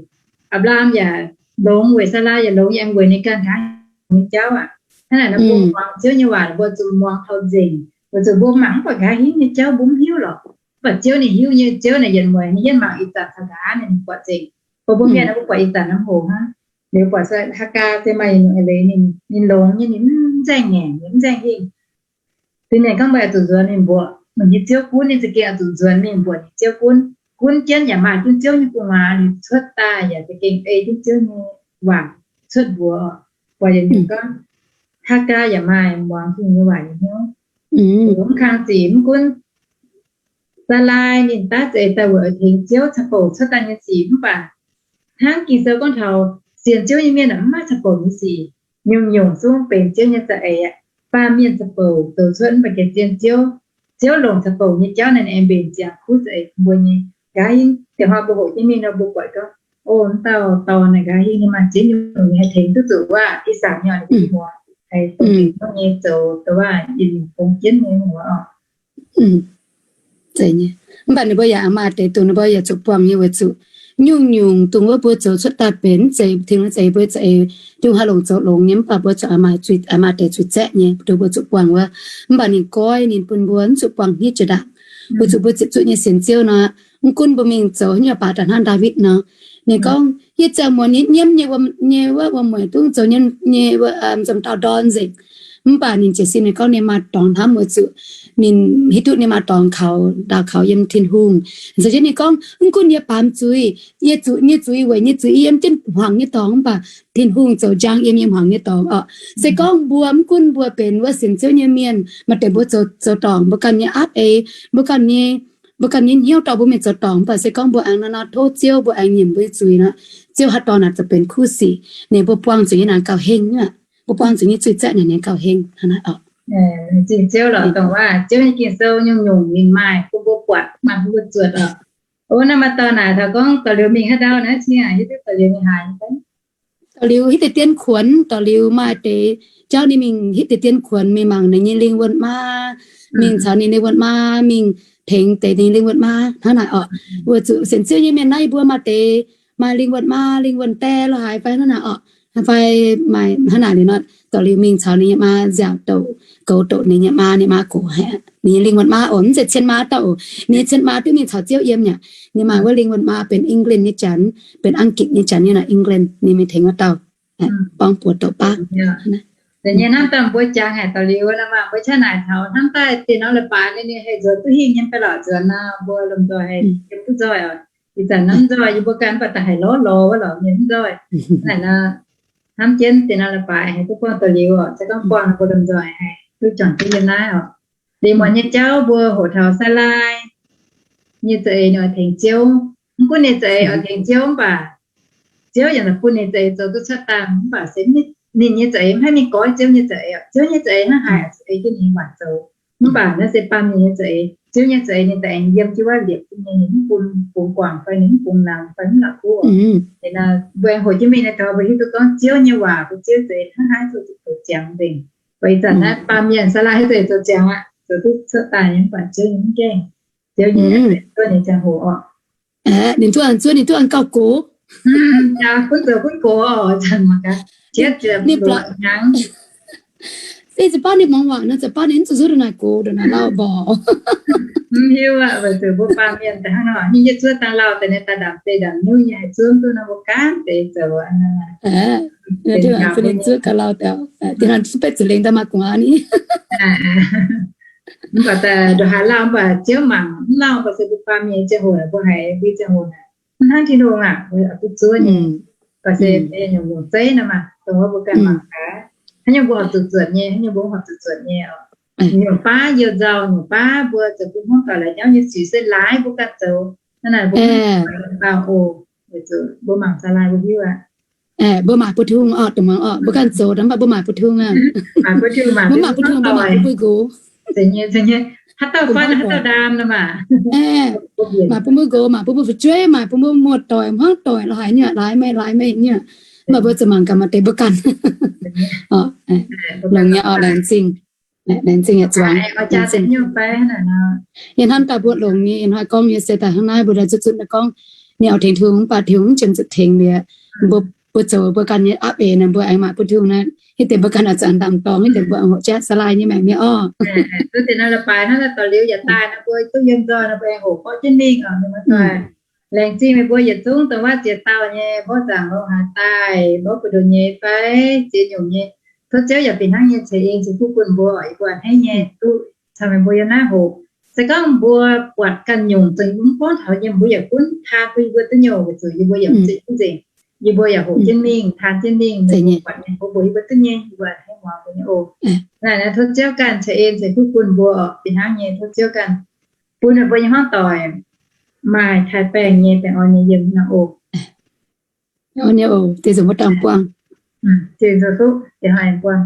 Apc^laam yaac longx, weic Saalaa yaac longx, yaac aengx weic ninh ganh nqa'haav nyei jauv aqv. Hnangv naaic nor mbuo muangx Ziouv nyei waac mbuo zuqc muangx taux nzengc, weic zuqc mbuo mangc mv buatc nqa'haav hingv nyei jauv mbuo mv hiuv lorqc. Mv baac Ziouv ninh hiuv nyei, Ziouv naaic yietc mueiz ninh hietv mangc ih zanc taux nqa'haav ninh buatc nzengc. Mbuo, mbuo mienh naaiv mbuo buatc ih zanc norm hoc hnangv. Liuz buatc Haagaa se maaih nyungc eix leiz ninh, ninh longx nyei, ninh mv nzaeng ngaengc, ninh mv nzaeng hingh. Fin-mienh gorngv mbuo oix zuqc nzuonx mingh mbuoqc ninh nyei Ziouv gunv, ninh za'gengh oix zuqc nzuonx mingh mbuoqc ninh Ziouv gunv. Gunv jienv yaac maaih jienv Ziouv nyei gu'nguaaz, ninh cuotv daaih yaac za'gengh ei jienv Ziouv nyei waac cuotv mbuox. Buatc yietc nyungc gorngv Haagaa yaac maaih muangx Tin-Hungh nyei waac nyei hnyouv. Mv kang sic mv gunv Saalaa ninh daav za'eix daaih weic oix tengx Ziouv caux bouc cuotv daaih nyei sic, mv baac hnangv Ging-Sou gorngv taux sienx Ziouv nyei mienh mv maaih caux bouc nyei sic. Nyungc-nyungc zungv benx Ziouv nyei za'eix aqv. Baamh mienh caux bouc zoux cuotv mv baac gengh zien Ziouv, Ziouv longc caux bouc nyei jauv naaic aengx mbenc ziangx kuv za'eix bun mbuo nyei. Nqa'haav hingv da'haav mbuo hoqc jienv mingh nor mbuo buatc gorngv, o, mv dauh dorn naaic nqa'haav hingv ninh maaih ziex nyungc ninh haih tengx duqv zuqc wuov ih zanc nyei oc, ninh muoz haiz dongh nyei zoux dongh waac yietc nyungc gong jienv nyei muoz oc. Mv baac ninh mbuo yaac maaih deix dongh ninh mbuo yaac zuqc buangh nyei weic zuqc nyungc-nyungc dongh wuov mbuo zoux cuotv daaih benx mv zeiz Tin-Hungh za'eix, mbuo za'eix Tin-Hungh haih longc zoux longx nyei, mv baac mbuo zuqc maaih zuiz, maaih deix zuiz zaeqv nyei, dongh mbuo zuqc buangh wuov. Mv baac ninh goiv ninh bun mbuo mv zuqc buangh hnyouv jiex ndaangc, weic zuqc mbuo ziepc zuoqv nyei sienx Ziouv nor, mv gunv mbuo mingh zoux haaix nyungc baac daaih hnangv Ndaawitv nor, ninh gorngv, yie ziangh muonz nyei nyiemv nyei wuom, nyei wuov wuom-mueic dungv zoux nyei, nyei wuov, zoux dauh ndorn nzengc. Mv baac ninh jiez sin ninh gorngv ninh maaih dorngx hnamv weic zuqc ninh hiuv duqv ninh maaih dorngx kaux, ndaauh kaux yiem Tin-Hungh. Zoux jienv ninh gorngv, mv gunv yie baamz zuiz, yie zuqc nyei zuiz weic nyei zuiz yie yiem jienv hmuangx nyei dorngx, mv baac Tin-Hungh zoux njang yiem yie hmuangx nyei dorngx oc. Se gorngv mbuo mv gunv mbuo benx wuov sienx Ziouv nyei mienh, maaih deix mbuo zoux, zoux dorngc mbuo ganh nyei aapv eix, mbuo ganh nyei, mbuo ganh nyei hnyouv dorh mbuo mingh zoux dorngc, mv baac se gorngv mbuo aengx nor nor tov Ziouv, mbuo aengx nyiemc mbuo nyei zuiz nor, Ziouv haaix dorn naaic zoux benx kuv sic. Ninh mbuo buangh zuqc nyei naaic gauh heng aqv. Mbuo buangh zuqc nyei zuiz zaeqv naaic ninh gauh heng hnangv naaiv oc. Zingh Ziouv lorqc, dongh waac Ziouv nyei Ging-Sou nyungc-nyungc ninh maaih bun mbuo buatc, maaih bun mbuo zuotc oc. O, naaiv maaih dauh naaic taux gorngv da'liuz mingh haaix ndau naaiv cingx aac, hiuv duqv da'liuz mingh haaix nyei fai? Da'liuz hitv deix dien kuonx, da'liuz maaih deix jauv ninh mingh hitv deix dien kuonx mingh mangc ninh nyei lingh wuonh maa, mingh caux ninh lingh wuonh maa, mingh tengx deix ninh lingh wuonh maa hnangv naaic oc. Weic zuqc sienx Ziouv nyei mienh naaiv yie mbuo maaih deix maaih lingh wuonh maa, lingh wuonh die lo haaix fai hnangv naaic oc. Fai maaih hnangv naaic liuz nor, da'liuz mingh caux ninh nyei maa nziaauc douc, goux douc ninh nyei maa, ninh maa gox haic, ninh nyei lingh wuonh maa oc, mv zeiz cien maa dauh oc. Ninh nyei cien maa duqv mingh caux Ziouv yiem aqv. Ninh maaih wuov lingh wuonh maa benx England nyei janx, benx Ang^gitc nyei janx nyei naaic England, ninh mingh tengx wuov dauh gorngv buoz douc baav. Da'nyeic hnamv daaih mbuo jangx haic da'liuz nor maah, mbuo qaqv naaic taux hnamv daaih dinh norm leiz-baaix ninh, ninh haih nzuonx duqv hingh nyei fai lorqc, nzuonx nor mbuo lomh nzoih haih yiem duqv nzoih oc. Ih zanc hnamv nzoih yie mbuo ganh mv baac da'haiz lorz lorz wuov lorqc, mienh mv nzoih. Naaic nor, hnamv jienv dinh norm leiz-baaix haih duqv buangh da'liuz oc, se gorngv buangh nor mbuo lomh nzoih haih duqv juangc jienv yiem naaiv oc. Liuz muonz nyei jauv mbuo hoqc taux Saalai nyei za'eix ninh oix tengx Ziouv. Mv gunv ninh za'eix oix tengx Ziouv mv baac Ziouv yaac bun ninh za'eix zoux duqv cuotv daaih, mv baac se ninh nyei za'eix mv haih mingh goiv Ziouv nyei za'eix oc. Ziouv nyei za'eix hnangv haaix oix ei jienv ninh nyei waac zoux. Mv baac naaiv se baamh mienh nyei za'eix. Ziouv nyei za'eix ninh daaih aengx yiem jienv wuov liepc jienv nyei, ninh mv bun bungx guangc fai ninh mv bungx namx fai mv la'kuqv oc. Ninh mbuo aengx hoqc jienv mingh naaiv taux mbuo hiuv duqv gorngv Ziouv nyei waac bun Ziouv za'eix hnangv haaix zoux duqv zoux ziangx nzengc. Weic ih zanc naaiv baamh mienh Saalai haaix zoux zoux ziangx aqv, zoux duqv cuotv daaih nyei mv baac Ziouv nyei mv gaengh. Ziouv nyei, Ziouv nyei ziangh hoc oc. Aeqv, ninh duqv an zuov, ninh duqv an gauh gox. Ninh baav ninh muangx waac nor, ziouc baav ninh mv zuqc zuov ndongc naaic gox ndongc naaic lauh mborqc. Mv hiuv aqv, weic zuqc mbuo baamh mienh daaih hnangv nor, nyei zuov dangh lauh daaih, ninh daaih ndamc deix ndamc nyungc nyei, haiz zuov duqv nor mbuo gaanv deix zoux. Ninh zuov gauh lauh daaih, dinh hnangv zuqc betv zuqc lengh daaih maaih gu'nguaaz ni. Mv baac ndoqc haaix lauh mv baac ziouv mangc mv lauh, mv baac se mbuo baamh mienh ziangh hoc, mbuo haiz mbuo ziangh hoc naaic, mv hnangv Tin-Hungh aac, mbuo oix duqv zuov nyei. Baac se nyungc-nyungc zeiv nor maah, dongh wuov mbuo ganh mangc gaax, haaix nyungc mbuo horpc zuqc zuotc nyei, haaix nyungc mbuo mv horpc zuqc zuotc nyei oc. Nyungc baav youh nzauh, nyungc baav mbuo zoux bun hmuangv doic la'nyauv nyei sic se laaix mbuo ganh zoux. Naaiv naaic mbuo mv baac oc, weic zuqc mbuo mangc za'laai mbuo hiuv aqv. Mbuo maaic bun Tin-Hungh oc, dongh muangx oc, mbuo ganh zoux mv baac mbuo maaic bun Tin-Hungh aqv. Mbuo maaic bun Tin-Hungh, mbuo maaic bun mbuo nqox. Haaix dauh fai haaix dauh ndaam nor maah. Maaic bun mbuo nqox, maaic bun mbuo fu'jueiv, maaic bun mbuo muoz-doic hmuangv doic lorqc, haaix nyungc laaix meih laaix meih nyungc. Mv baac mbuo zuqc mangc gaax maaih deix mbuo ganh. Longx nyei oc, laengz zingh. Laengz zingh yaac zuangx. Yie hnamv daaih mbuo longx nyei, ih hnoi gorngv nyei se daaih hnangv naaiv, mbuo daaih zuqc zuqc daaih gorngv, ninh oix tengx Tin-Hungh mv baac Tin-Hungh mv jienv zuqc tengx liuz, mbuo, mbuo zoux mbuo ganh nyei apv eix naaic, mbuo aengx maaic bun Tin-Hungh naaiv, hitv deix mbuo ganh oix zuqc ndaamv-dorngx, hitv deix mbuo aengx hoqc jaav saalaaih nyei maengc nyei orv. Duqv deix naaiv la'baaix hnangv naaiv dorh liuz yaac daaih nor, mbuo duqv yiem nzoih nor, mbuo aengx hoqc borqv jienv mingh oc, ninh mbuo doic. Laengz zingh meih mbuo yietc zungv dongh wuov ziex dauh nyei mborqv zaangc longx haaix daaih, mborqv buoz-ndoqv nyei fai ziex nyungc nyei. Tov Ziouv yaac fih hnangv nyei ceix en ceix fuqv bun mbuo, yie mbuo a'hneiv nyei duqv caux meih mbuo yiem naaiv hoqc. Se gorngv mbuo buatc ganh nyungc zengc, mbuo mv gorngv taux nyei, mbuo yaac gunv taan bun yie mbuo duqv nyei oc, weic zuqc yie mbuo yaac mv zeiz, yie mbuo yaac hoqc jienv mingh, taan jienv mingh, meih mbuo buatc nyei mbuo mbuox yie mbuo duqv nyei, yie mbuo a'hneiv muangx mbuo nyei oc. Naaiv tov Ziouv ganh ceix en ceix fuqv bun mbuo oc, fih hnangv nyei tov Ziouv ganh bun meih mbuo nyei hmuangv doic maaih taaix baengh nyei, baengh orn nyei yiem naaiv oc. Orn nyei oc, deix nzunc mbuo dangh buangh. Deix nzunc duqv, deix hnoi buangh.